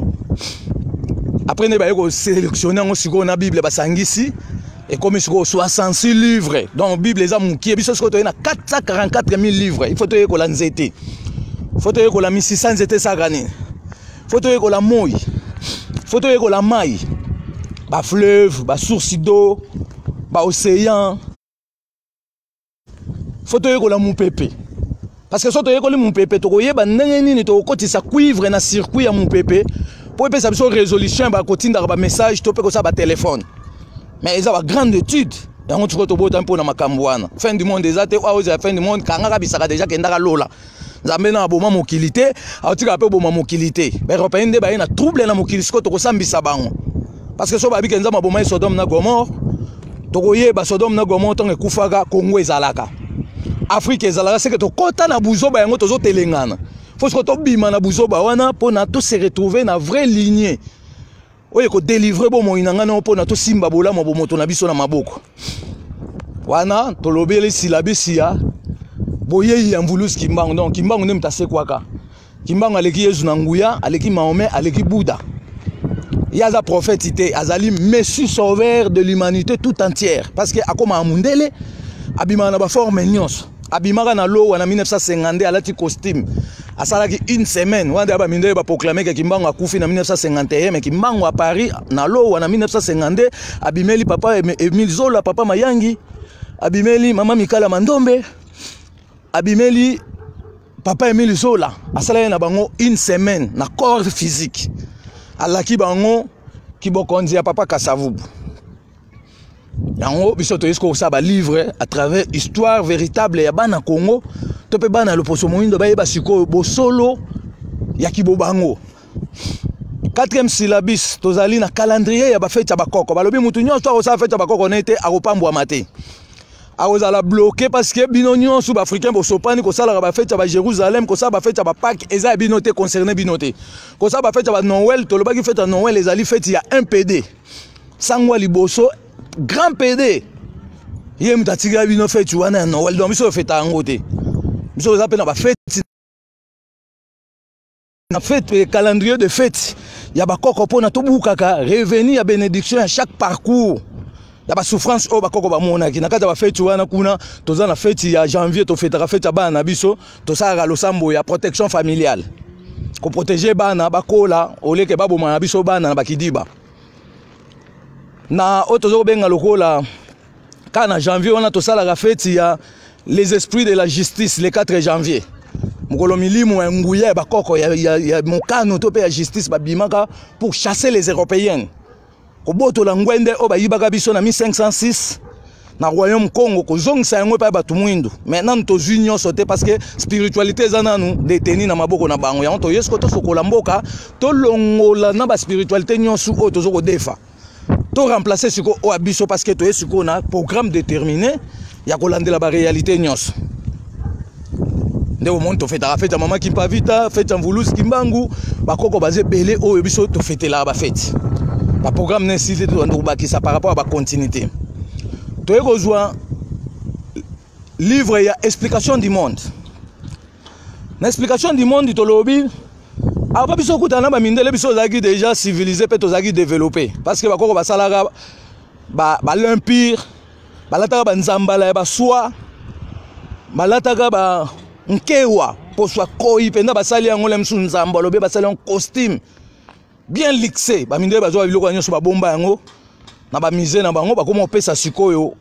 A: Après nde baye kosélectionne yango sikoyo na Bible, basangisi, ekomi sikoyo 66 livres. Donc Bible eza mokie. Biso sikoyo toye na 444 000 livres. Il faut toyekola nzete, faut toyekola misisa nzete esaka nini, faut toyekola moi, faut toyekola mai, bafleuve, basource d'eau, baocéan, faut toyekola mopepe, parce que so toyekoli mopepe, tokoyeba ndenge nini tokokotisa cuivre na circuit ya mopepe mpo epesa biso résolution, bakotindaka bamessage to mpe kosala batelefone. Mais eza bagrande étude yango. Tiko tobota mpona makambo wana. Fin du monde eza te. Oyo ozala fin du monde, kangaka bisaka déjà, kendaka lola. Nzambe na aboma mokili te, aotikaka mpe oboma mokili te. Baeuropéen nde baye na trouble na mokili. Sikoyo tokosambisa bango, parce que so babike Nzambe aboma ye Sodome na Gomore, tokoyeba Sodome na Gomore ntango ekufaka, Kongo ezalaka, Afrike ezalaka. Seke tokɔta na buzoba yango, tozotelengana. Faut sikoyo tobima na buzoba wana mpona tose retrouver na vraie lignée oyo ekodélivre bomoi na ngai nango, mpona tosimba bolamu ya bomoto na biso na maboko. Wana tolobeli silabisi ya boyei ya Mvuluzi Kimbangu. Donc Kimbangu nde moto asekwaka. Kimbangu aleki Yesu na nguya, aleki Mahomet, aleki Bouddha. Ye aza prophète te, azali messie sauveur de l'humanité tout entière, parce que akomaka mundele, abimaka na baforme nyonso. Abimaka na lowa na 1952, alati costume, asalaki une semaine wana. Nde bamindele baproclame ke Kimbangu akufi na 1951, mais Kimbangu à Paris na lowa na 1952, abimeli papa Emile Zola, papa Mayangi, abimeli mama Mikala Mandombe, abimeli papa Emile Zola, asalaki na bango une semaine na corps physique, alaki bango kibokonzi ya papa Kasavubu. Yango biso toyesi kosala balivre à travers histoire véritable ya bana Congo to mpe bana ya loposo moyindo, bayeba sikoyo bosolo ya kibobango. Quatrième syllabus, tozali na calendrier ya bafete ya bakoko. Balobi mutu nyonso akosala fete ya bakoko ne te, akopambwama te, akozala bloqué, parce que bino nyonso baafricain bosopani kosalaka bafete ya baJérusalem. Kosala bafete ya bapâques eza ya bino te, concerne bino te. Kosala bafete ya banoël, tolobaki fete ya Noël ezali fete ya 1 PD, sango ya liboso grand PD, ye moto atikela bino fete wana ya Noël. Donc biso ofeta yango te. Biso toza mpe na bafete, na fete, calendrier de fête ya bakoko, mpona tobukaka revenu ya bénédiction ya chaque parcours ya basouffrance oyo bakoko bamonaki na kati ya bafeti wana. Kuna toza na feti ya janvier, tofetaka feti ya bana na biso, tosalaka losambo ya protection familiale, koprotege bana bakola oleke baboma na biso bana na bakidiba na oyo toza kobenga lokola. Kaka na janvier wana, tosalaka feti ya les esprits de la justice le 4 janvier, mokolo milimo ya nguya ya bakoko ya mokano to mpe ya justice babimaka pour chasser les Européennes, kobotola ngwende oyo bayibaka biso na 1506. Na royaume Congo kozongisa yango epai bato mwindu, mais nanu tozwi nyonso te, parce que spiritualité eza nanu détenu na maboko na bango. Yango toye siko tosokola mboka, tolongola na baspiritualité nyonso oyo tozo kodefa, to remplacer sikoyo oyo ya biso, parce que toye sikoyo na programme déterminé ya kolandela baréalité nyonso. Nde omoni tofetaka fete ya mama Kimpavita, fete ya Mvulusi Kimbangu, bakoko baza ebele oyo biso tofetelaka bafete. Baprogramme na esili te, tobanda kobakisa par rapport ya bacontinuité. Toye kozwa livre ya Explication du monde. Na Explication du monde, tolobi avant biso okutana na bamindele, biso tozalaki déjà civilisé mpe tozalaki développé, parce que bakoko basalaka bal'impire, balataka banzambala ya baswa, balataka ba nkewa, poso ya koi mpenza, basali yango le mosusu nzambo alobi, basali yango costume bien luxe. Bamindele bazwa biloko nyonso, babomba yango na bamusée na bango. Bakoma kopesa sikoyo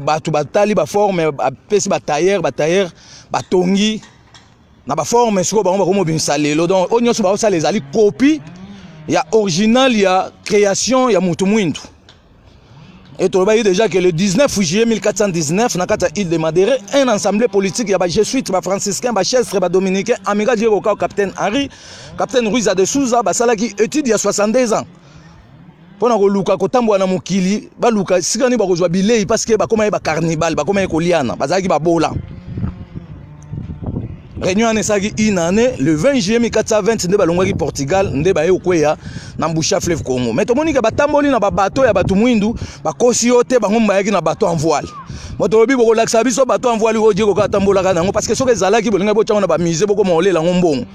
A: bato batali baforme, bapesi batailleur, batailleur batongi na baforme. Sikoyo bango bakoma obimisa lelo. Donc oyo nyonso baosala ezali copie ya original ya création ya motu mwindu. Et tolobaki déjà que le 19 juillet 1419, na kati ya île de Madère, un assemblée politique ya bajésuite, bafranciscain, bachestre, badominicain, amiral Diego Cão, capitaine Henri, capitaine Ruiza de Souza, basalaki étude ya 62 ans mpona koluka kotambola na mokili, baluka esika nini bakozwa bilei, parce que bakóma ye bacarnibale, bakóma ye koliana, bazalaki babola. Réunion wana esalaki une année. Le 20 juillet 1420 nde balongwaki Portugal, nde baye kokweya na mbusha fleuve Congo. Mais tomoni ke batamboli na babato ya bato mwindu, bakosi yo te, bango bayaki na bateau en voile. Moto olobi bokolakisa biso bateau en voile oyo Diego kaka atambolaka nango, parce que soki ezalaki, bolingai botyango na bamusée, bokoma olela yango mbongo.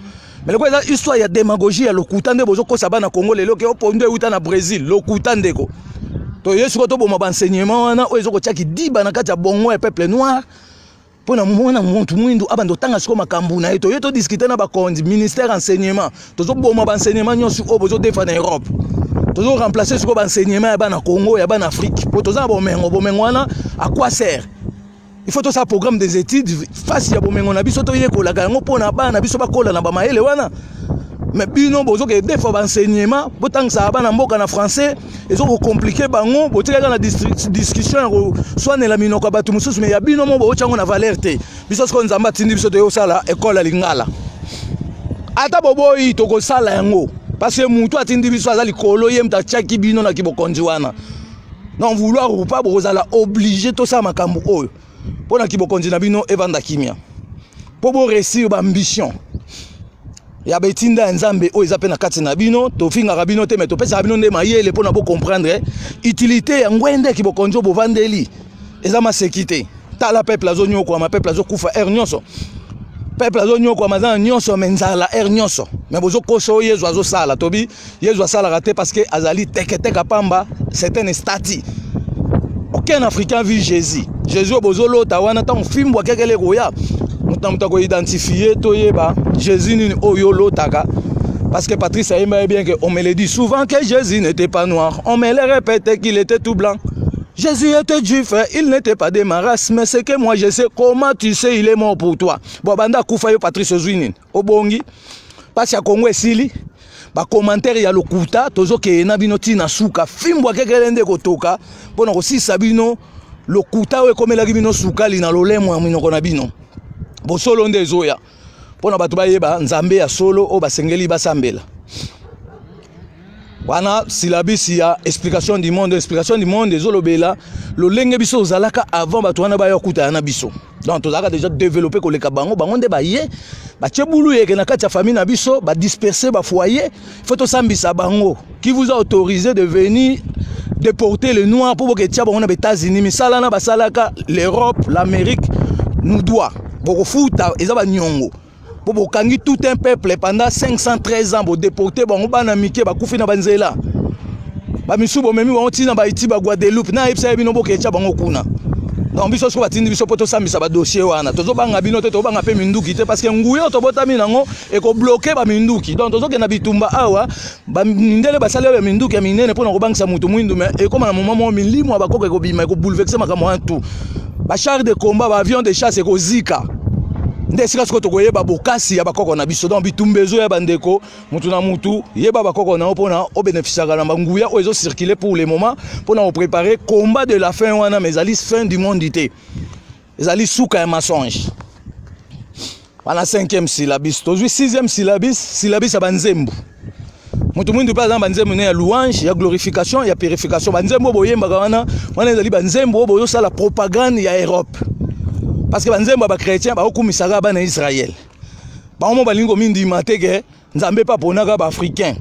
A: Mais loko eza histoire ya démagogie ya lokuta nde bozokosa bana Congo lelo ke opondu euta na Brésil. Lokuta, ndeko. Toye sikoyo toboma baenseignement wana oyo ezokotia kidiba na kati ya bongo ya peuple noir, mpo na mwana motu mwindu abanda otanga sikoyo makambo na ye. Toye todiscuter na bakonzi, ministère enseignement. Tozoboma baenseignement nyonso oyo bozodefa na Europe, tozoremplacer sikoyo baenseignement ya bana Congo, ya bana Afrique, mpo toza na bomengo. Bomengo wana, à quoi sert? Il faut tosala programme des études face ya bomengo na biso, toyekolaka yango mpo na bana biso bakola na bamayele wana. Mais bino bozokende des fois baenseignement, botangisaka bana mboka na français, ezokocompliquer bango. Botikaka na discussion ya koswanela minoko ya bato mosusu, mais ya bino mo bootya yango na valeur te. Biso sikoyo, Nzambe atindi biso, toye kosala ekole ya lingala. Ata boboyi, tokosala yango, parce que mutu atindi biso aza likolo, ye moto atiaki bino na kibokonzi wana. Donc vouloir ou pas, bokozala obligé tosala makambo oyo mpo na kibokonzi na bino evanda kimia, mpo boréussir baambition ya betinda ya Nzambe oyo eza mpe na kati na bino. Tofingaka bino te, mais topesaka bino nde mayele mpo na bocomprendre utilité ya ngwende ya kibokonzi oyo bovandeli. Eza maseki te. Tala, peuple azonyokwama, peuple azokufa heure nyonso, peuple azonyokwama, aza na nyonso mais nzala heure nyonso. Mais bozokosa oyo Yezu azosala. Tobi Yezu asalaka te, parce que azali teketeke pamba, c'est un statue. Aucun Africain vu Jésus. Jésus oyo bozolota wana, ntango fimbu akekele koya, moto na moto akoidentifie, toyeba Jésus nini oyo olotaka. Parce que Patrice ayemba bien que on me le dit souvent que Jésus n'était pas noir, on me le répétait qu'il était tout blanc. Jésus était juif, il n'était pas de ma race, mais c'est que moi je sais. Comment tu sais? Il est mort pour toi. Bon, banda kufa yo Patrice, ozwi nini? Obongi? Pasi ya Kongo esili? Bacommentaire ya lokuta, tozokeye na bino ntina suka. Fimbu akekele nde kotoka mpo na kosisa bino lokuta oyo ekomelaki bino sukali na lolemo ya minoko na bino. Bosolo nde ezoya mpo na bato bayeba Nzambe ya solo oyo basengeli basambela. Wana syllabus ya Explication du monde. Explication du monde ezolobela lolenge biso ozalaka avant bato wana baya kokutana na biso. Donc tozalaka déjà développé koleka bango. Bango nde baye batie bulu yeke na kati ya famille na biso, badisperse bafoyer. Faut tosambisa bango. Qui vous a autorisé de venir déporter le noir mpo boketia bango na baÉtats-Unis? Misala na basalaka, l'Europe, l'Amérique nous doit, bokofuta, eza baniongo mpo bokangi tout un peuple pendant 513 ans, bodéporter bango, bana mike bakufi na banzela, bamisu bomemi bango ntina baiti baGuadeloupe. Nayebisa ye bino, boketya bango kuna. Donc biso soko batindi biso mpo tosambisa badossier wana, tozobanga bino te, tozobanga mpe minduki te, parce que nguya oyo tobotami nango ekobloquer baminduki. Donc tozokenda bitumba awa, bamindele basali oyo minduki ya minene mpona kobangisa motu mwindu, mais ekóma na moment moko milimo ya bakoko ekobima, ekobouleverser makambo wana tout. Bachar de combat, baavion de chasse ekozika. Nde esika sikoyo tokoyeba bokasi ya bakoko na biso. Donc bitumba ezoya, bandeko, mutu na mutu yeba bakoko na yo mpona obénéficiaka na banguya oyo ezocircule pour le moment mpona koprépare combat de la fin wana. Mais ezali fin du monde te, ezali suka ya mensonge wana. Cinquième syllabus, tozwi sixième syllabus, syllabus ya banzembo. Moto mwindu mpe aza na banzembo ne ya louange, ya glorification, ya purification. Banzembo oyo boyembaka wana, wana ezali banzembo oyo bozosala propagande ya Europe, parce que banzembo ya bachrétien baokumisaka bana Israel. Bango mo balingi komindima te ke Nzambe mpe aponaka baafricain.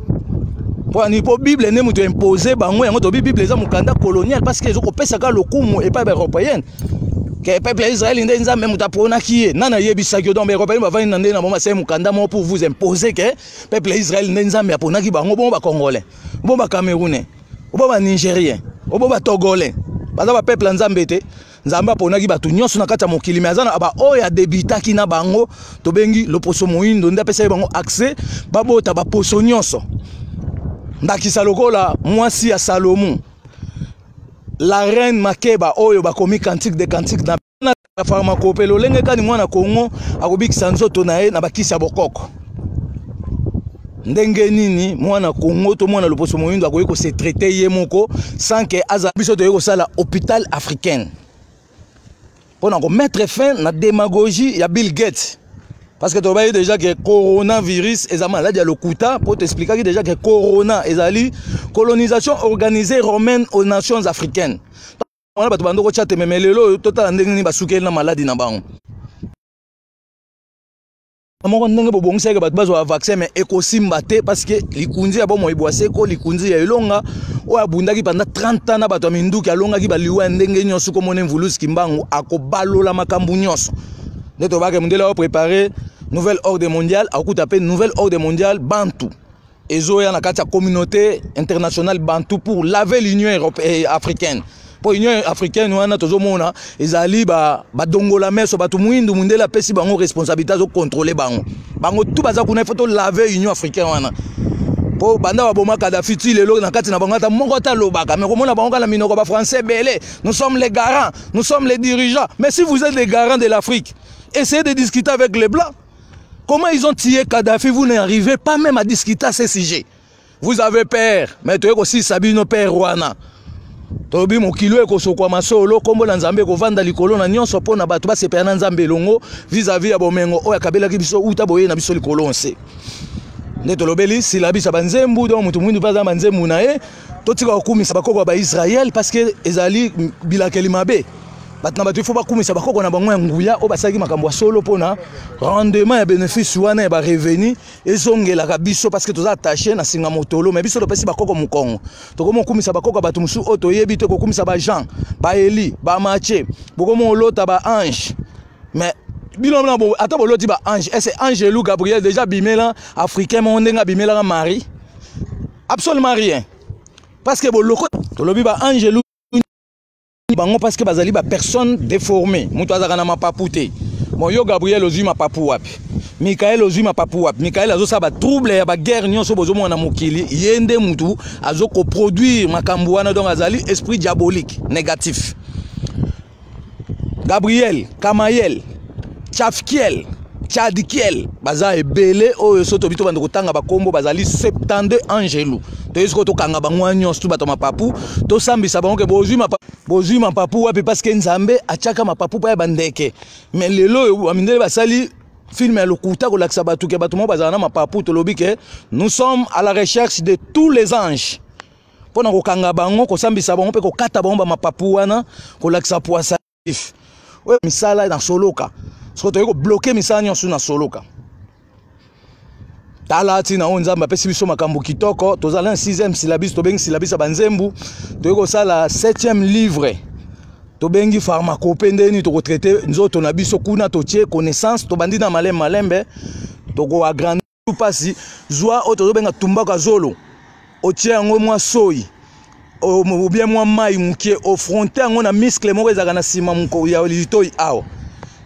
A: Mpo ani? Mpo Bible nde moto impose bango yango. Tobi Bible eza mokanda colonial, parce que ezokopesaka lokumu epai baeuropéenne, ke peuple ya Israel nde Nzambe moto aponaki ye. Nani ayebisaki yo? Donc baeuropéenne bavandi na nde na bango, basali mokanda moko pour vous imposer ke peuple ya Israel nde Nzambe aponaki bango. Bongo bacongolais, bo bacamerounais, bo banigérien, bo batogolais, baza bapeuple ya Nzambe te? Nzambe aponaki bato nyonso na kati ya mokili, me aza na baoyo adebitaki na bango, tobengi loposo moyindo, nde apesaki bango accès babota baposo nyonso. Ndakisa lokola mwasi ya Salomo, la reine Makeba, oyo bakomi Cantique de Cantique na pharmacopée. Lolenge kani mwana Kongo akobikisa nzoto na ye na bakisi ya bokoko? Ndenge nini mwana Kongo to mwana loposo moyindo akoki kose traiter ye moko sans ke aza? Biso toyei kosala hôpital africaine mpona komettre fin na démagogie ya Bill Gates, parce que tobayei déjà ke coronavirus eza maladi ya lokuta, mpo toexplikaki déjà ke corona ezali colonisation organisée romaine aux nations africaines. Wana bato bando kotya te, meme lelo oyo totala ndenge nini basukeli na maladi na bango moko, ndenge bobongisaki bato bazwa vaccin. Mais ekosimba te, parce que likunzi ya bomoi bwaseko, likunzi ya elonga oyo abundaki pendant 30 ans na bato ya minduki, alongaki baliwa ya ndenge nyonso. Komona Mvuluzi Kimbangu akobalola makambo nyonso. Nde tobake mondele aoprépare nouvel ordre mondial, akokuta mpe nouvel ordre mondial bantu ezoya na kati ya communauté internationale bantu pour laver l'Union européenne, africaine. Mpo Union africaine wana tozomona ezali badongola meso, bato mwindu, mundele apesi bango responsabilité, azocontrôle bango. Bango tu baza kuna. Ifo tolave Union africaine wana, mpo banda baboma Kadafi ti lelo, na kati na bango ata moko ata alobaka. Mais komona bango kaka na minoko bafrançais ebele: "Nous sommes les garants, nous sommes les dirigeants." Mais si vous êtes les garants de l'Afrique, essayez de discuter avec les Blancs. Comment ils ont tué Kadhafi, vous n'arrivez pas même à discuter à ce sujet. Vous avez peur. Mais toye kosisa bino peur wana. Tolobi mokili oyo ekosokwama solo, nkombo na Nzambe ekovanda likolo na nyonso, mpo na bato basepela na Nzambe elongo vis-à-vis ya bomengo oyo akabelaki biso uta boye na biso likolo nse. Nde tolobeli silabisa banzembu. Donc moto mwindu mpe aza na banzembu na ye. Totika kokumisa bakoko ya baisrael, parce que ezali bilakeli mabe. Bato na bato ifo bakumisa bakoko na bango ya nguya oyo basalaki makambo ya solo, mpona rendement ya bénéfice wana ya barevenu ezongelaka biso, parce que toza attaché na singa motolo. Mais biso topesi bakoko mokongo, tokomi kokumisa bakoko ya bato mosusu oyo toyebi te, kokumisa bajean, baeli, bamatie, bokomi olota baange. Mais bino na ata boloti baange, ese angelu Gabriel déjà abimela africain moko ndenge abimelaka Marie? Absolument rien, parce que boloko tolobi baangelu bango, parce que bazali bapersone déformée. Moto azalaka na mapapu te. Bon, yo Gabriel ozwi mapapu wapi? Mikael ozwi mapapu wapi? Mikael azosala batrouble ya baguerre nyonso bozomona na mokili. Ye nde mutu azokoproduire makambo wana, donc azali esprit diabolique négatif. Gabriel, Kamayel, Chafkiel, Chadkiel, baza ebele. Oyo so tobi tobanda kotanga bakombo, bazali 72 angelu. Toyei sikoyo tokanga bango wana nyonso tu, bato mapapu, tosambisa bango ke bozwi mapapu wapi? Parce que Nzambe atiaka mapapu mpo ya bandeke. Mais lelo oyo bamindele basali film ya lokuta kolakisa bato ke bato moko bazala na mapapu. Tolobi ke nous sommes à la recherche de tous les anges mpo na kokanga bango, kosambisa bango mpe kokata bango bamapapu wana, kolakisa poisa oyo misala na soloka. Soki toyei kobloquer misala nyonso na soloka, tala ntina oyo Nzambe apesi biso makambo kitoko. Tozala na 6e syllabus, tobengi syllabus ya banzembu. Toyei kosala 7e livre, tobengi pharmacopée, ndenge nini tokotraite nzoto na biso. Kuna totie connaissance, tobandi na malembe malembe, tokoagrandir. Mpasi zwa oyo tozobenga tumbaka zolo, otie yango mwa soi ou bien mwa mai mokie, ofronte yango na muscle moko ezalaka na nsima ya litoi awa,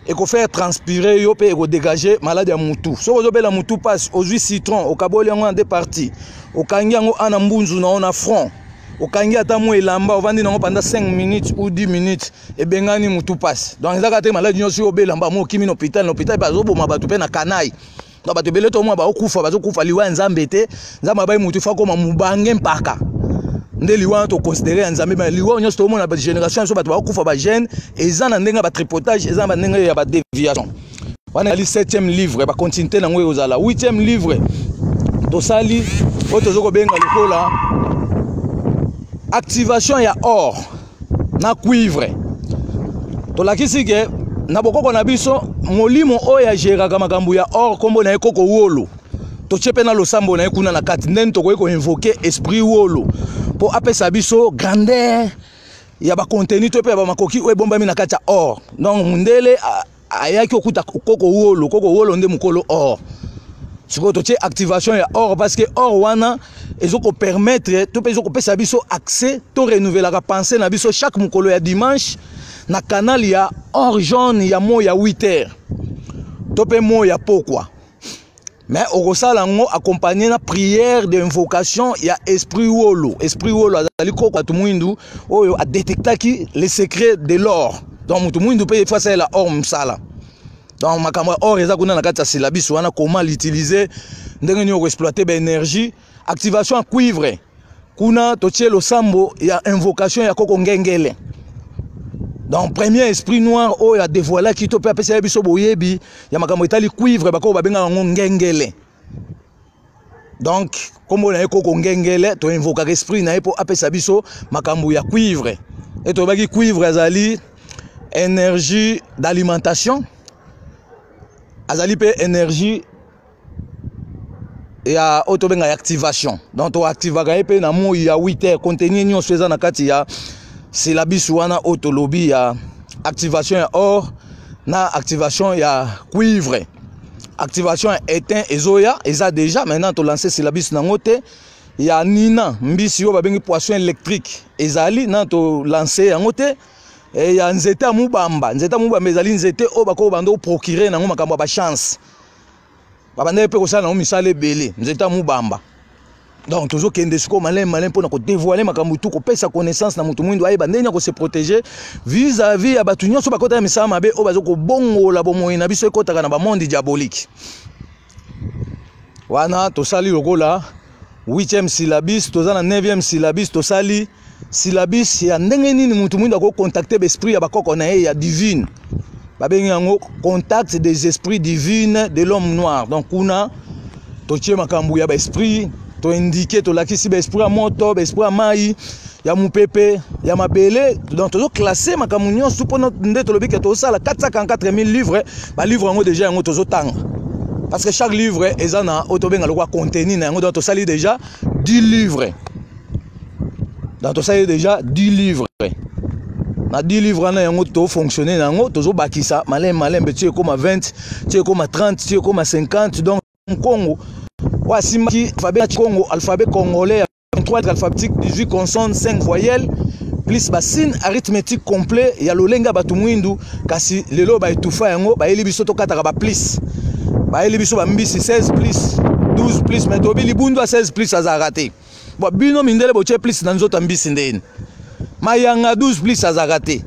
A: ekofaire transpirer yo mpe ekodégage maladi ya mutu. Soki ozobela mutu mpasi, ozwi citron, okaboli yango na deux parties, okangi yango ana mbunzu na yo na front. Okangi ata mwa elamba, ovandi nango pendant 5 minutes ou 10 minutes, ebengani mutu pasi. Donc ezaka te maladi nyonso oyo obela mba okimi na hôpital, na hôpital bazoboma bato mpe na kanayi. Donc bato ebele to mwa baokufa, bazokufa liwa ya Nzambe te. Nzambe abayi mutu fa koma mubange mpaka nde liwa wana toconsidere ya Nzambe. Mais liwa nyonso tomona bagénération nyonso bato bakokufa bagene, eza na ndenge ya batripotage, eza na bandenge ya badeviation. Wana ezali 7e livre, bacontinuité nango ekozala 8e livre. Tosali oyo toza kobenga lokola activation ya or na cuivre. Tolakisi ke na bokoko na biso, molimo oyo ageraka makambo ya or, nkombo na ye Koko Wolo. Totie mpe na losambo na ye kuna na kati, ndeni tokoki koinvoke esprit Wolo mpo apesa biso grandeur ya bacontenu to mpe ya bamakoki oyo ebombami na kati ya or. Donc mundele ayaki okuta Koko Wolo. Koko Wolo nde mokolo or. Sikoyo totie activation ya or, parce que or wana ezokopermettre to mpe ezokopesa biso accès to renouvelaka pensée na biso chaque mokolo ya dimanche na canal ya or jaune ya moi ya 8 heures to mpe moi ya pokwa. Mais okosala yango accompagné na prière d'invocation ya esprit Wolo. Esprit Wolo azali koko bato mwindu oyo adétectaki le secret de l'or. Donc moto mwindu mpe efo asalela or mosala. Donc makambo ya or eza kuna na kati ya syllabus wana, comment l'utiliser, ndenge nini okoexploite baénergie. Activation ya cuivre, kuna totie losambo ya invocation ya Koko Ngengele, donc premier esprit noir oyo adévoilaki to mpe apesaki biso boyebi ya makambo etali cuivre. Bakoko babengaka yango Ngengele. Donc nkombo na ye Koko Ngengele. Toinvokaka esprit na ye mpo apesa biso makambo ya cuivre. E toyebaki cuivre azali énergie d'alimentation, azali mpe énergie ya oyo tobenga ya activation. Donc toactivaka ye mpe na moi ya 8 heures. Contenu nyonso eza na kati ya syllabus wana oyo tolobi ya activation ya or na activation ya cuivre. Activation ya étain ezoya, eza déjà maintenant tolance syllabus nango te. Ya nina mbisi oyo babengi poisson électrique ezali na tolance yango te. E ya nzete ya mubamba. Nzete ya mubamba ezali nzete oyo bakoki banda oprocure nango makambo ya bachance, babandaki mpe kosala nango misala ebele, nzete ya mubamba. Donc tozokende sikoyo maleme maleme mpona kodévoile makambo tu, kopesa connaissance na moto mwindu ayeba ndenge ya kose protéger vis-à-vis ya bato nyonso bakota ya misala mabe oyo baza kobongola bomoi na biso ekɔtaka na bamonde diabolique. Wana tosali lokola 8e syllabus. Toza na 9e syllabus. Tosali syllabus ya ndenge nini motu mwindu akocontacte baesprit ya bakoko na ye ya divine, babengi yango contact des esprits divines de l'homme noir. Donc kuna totie makambo ya baesprit, toindike, tolakisi baesprit ya moto, baesprit ya mai, ya mopepe, ya mabele. Donc tozoclasse makambo nyonso mpona nde tolobi ke tozosala 444 000 livres. Balivre yango déjà yango tozotanga, parce que chaque livre eza na oyo tobenga lokwa contenu na yango. Donc tosali déjà 10 livres. Donc tosali déjà 10 livres. Na 10 livres wana yango tofonctionne na yango, tozobakisa malembe malembe ti ekóma 20, ti ekóma 30, ti ekóma 50. Donc Kongo oyo asimbaki alphabet Kongo, alphabet congolais ya 23 lettres alphabétiques, 18 consonnes, 5 voyelles, plus basigne arithmétique complet ya lolenge ya bato mwindu. Kasi lelo baetufa yango, bayeli biso tokataka baplus, bayeli biso bambisi 16 plus, 12 plus. Mais toyebi libundu ya 16 plus azalaka te. Bon, bino mindele botie plus na nzoto ya mbisi ndeni? Mayanga 12 plus azalaka te,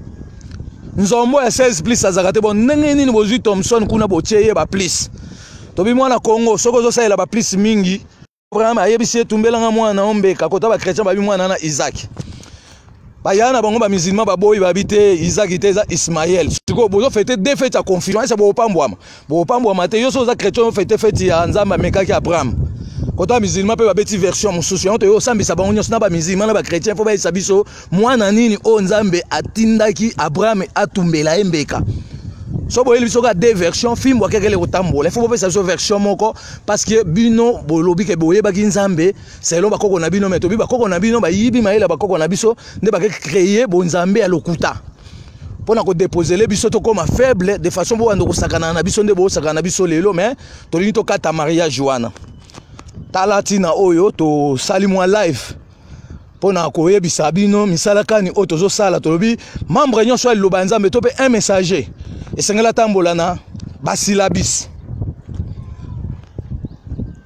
A: nzombo ya 16 plus azalaka te. Bon, ndenge nini bozwi Thomson kuna botie ye baplus? Tobi mwana Kongo, soki ozosalela baplus mingi, Abraham ayebisi ye: "Tumbelanga mwana o mbeka." Kota bachrétien babi mwana na Isaac, baya na bango bamusulman baboyi, babi te, Isaac te, eza Ismael. Sikoyo bozofete deux fêtes ya confusion. Ese bopambwama, bopambwama te. Yo so oza chrétien, ofete fête ya Nzambe amekaki Abraham. Kota musulman mpe babeti version mosusu. Yango toyo osambisa bango nyonso, na bamusulman na bachrétien, mpo bayebisa biso mwana nini oyo Nzambe atindaki Abraham atumbela ye mbeka. So boyeli biso kaka deux version, fimbo akekele kotambola. Ifo bopesa biso version moko, parce que bino bolobi ke boyebaki Nzambe selon bakoko na bino. Mais tobi bakoko na bino bayibi mayele ya bakoko na biso, nde bake créer bonzambe ya lokuta mpona kodéposele biso tokóma faible, de façon bobanda kosakana na biso nde bosakana na biso lelo. Mais tolingi tokata mariage wana. Tala ntina oyo tosali mwa live mpona koyebisa bino misala kani oyo tozosala. Tolobi membre nyonso ya liloba ya Nzambe to mpe un messager esengeli atambola na basyllabus.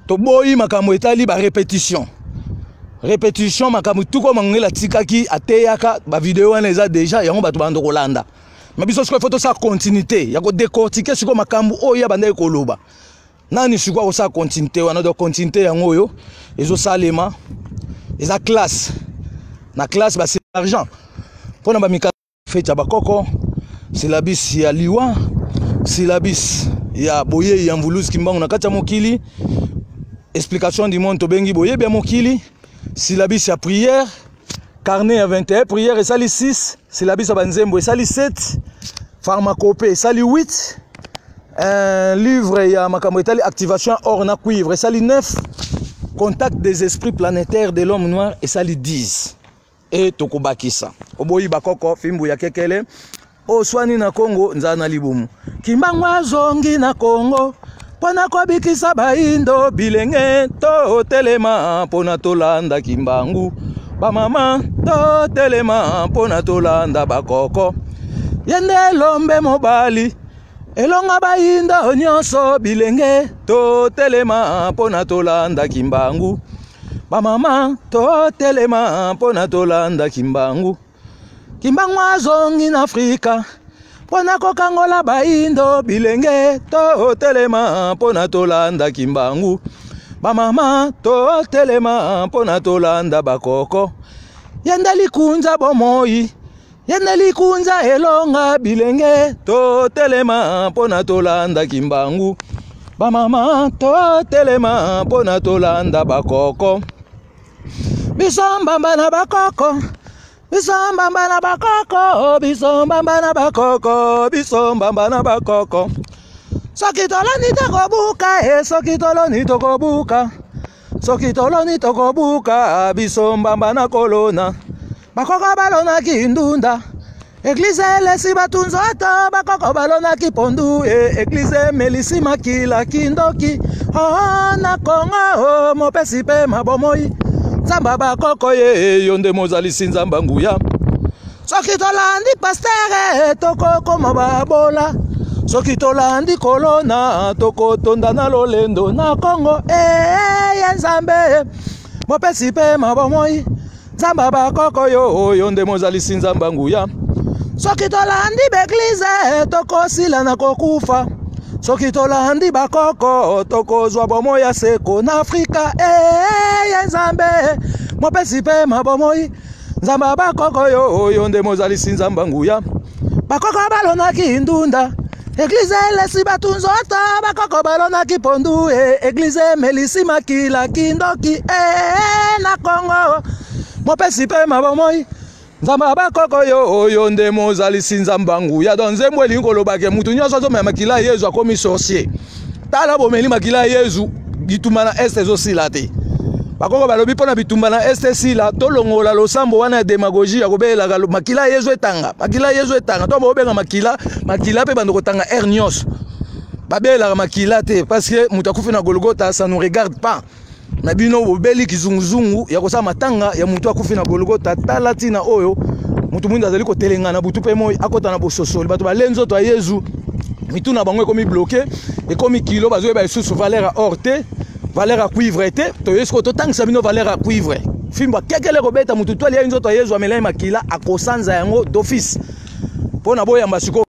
A: Toboyi makambo etali barépétition. Repetition makambo tuko Mangongele atikaki ateyaka bavideo wana eza deja yango bato bando kolanda. Mais biso sikoyo faut tosala continuité ya kodecortiquer sikoyo makambo oyo ya bandaki koloba. Nani sikoyo akosala continuité wana? Donc continuité yango oyo ezosalema, eza classe na classe, basi argent mpona bamika fete ya bakoko, syllabus ya liwa, syllabus ya boyei ya Mvuluzi Kimbangu na kati ya mokili, explication du monde tobengi boyebi ya mokili, syllabus ya prière, carnet ya 21 prière esali 6, syllabus ya banzembo esali 7, pharmacopée esali 8, un livre ya makambo etali activation or na cuivre esali 9, contact des esprits planétaires de l'homme noir esali 10. E tokobakisa oboyi bakoko fimbu ya kekele oswani na Kongo nzala na libumu. Kimbangu azongi na Kongo mpona kobikisa baindo. Bilenge totelema mpona tolanda Kimbangu, bamama totelema mpona tolanda bakoko. Ye nde elombe mobali elonga bayindo nyonso. Bilenge totelema mpona tolanda Kimbangu, bamama totelema mpona tolanda Kimbangu. Kimbangu azongi na Afrika mpona kokangola bayindo. Bilenge totelema mpona tolanda Kimbangu, bamama totelema mpona tolanda bakoko. Ye nde likunza bomoi, ye nde likunza elonga. Bilenge totelema mpona tolanda Kimbangu, bamama totelema mpona tolanda bakoko. Biso mbamba na bakoko, biso mbamba na bakoko, biso mbamba na bakoko, biso mbamba na bakoko. Soki toloni tokobuka e, soki toloni tokobuka, soki toloni tokobuka. Biso mbamba na kolona, bakoko balonaki ndunda, église elesi bato nzoto. Bakoko balonaki pondu e, église emelisi makila kindoki. Oh, na Kongo oh, mopesi mpe mabomoi, Nzambe bakoko ye, yo nde mozalisi, Nzambe nguya. Soki tolandi pasteur tokokoma babola, soki tolandi kolona tokotonda na lolendo na Kongo e ye. Nzambe mopesi mpe mabomoi, Nzambe bakoko yo, oyo nde mozalisi, Nzambe nguya. Soki tolandi baéglise tokosila na kokufa, soki tolandi bakoko tokozwa bomoi ya seko na Afrika e ye. Nzambe mopesi mpe mabomoi, Nzambe bakoko yo, oyo nde mozalisi, Nzambe nguya. Bakoko balonaki ndunda, église elesi bato nzoto. Bakoko balonaki pondu e, église emelisi makila kindoki e na Kongo. Mopesi mpe mabomoi, Nzambe bakoko yo, oyo nde mozalisi, Nzambe nguya. Donc nzembo elingi kolobake mutu nyonso azomela makila ya Yezu akomi sorcier. Tala, bomeli makila ya Yezu, bitumba na Est ezosila te. Bakoko balobi mpo na bitumba na Est esila, tolongola losambo wana ya démagogie ya kobelelaka makila ya Yezu etanga, makila ya Yezu etanga. To bobenga makila, makila mpe bando kotanga aire nyonso, babelelaka makila te parce que moto akufi na Golgota, ça nous regarde pas. Na bino bobeli kizunguzungu ya kosala matanga ya moto akufi na Golgota. Tala ntina oyo moto mwindo azali kotelenga na butu mpe moi akɔta na bososoli. Bato bale nzoto ya Yezu, mitu na bango ekomi bloqué, ekomi kilo, bazoyeba lisusu valeur ya or te, valeur ya cuivre te. Toye sikoyo totangisa bino valeur ya cuivre. Fimbo akekele kobeta motu to aliai nzoto ya Yezu, amelai makila, akosanza yango d'office mpo na boyamba sikoyo.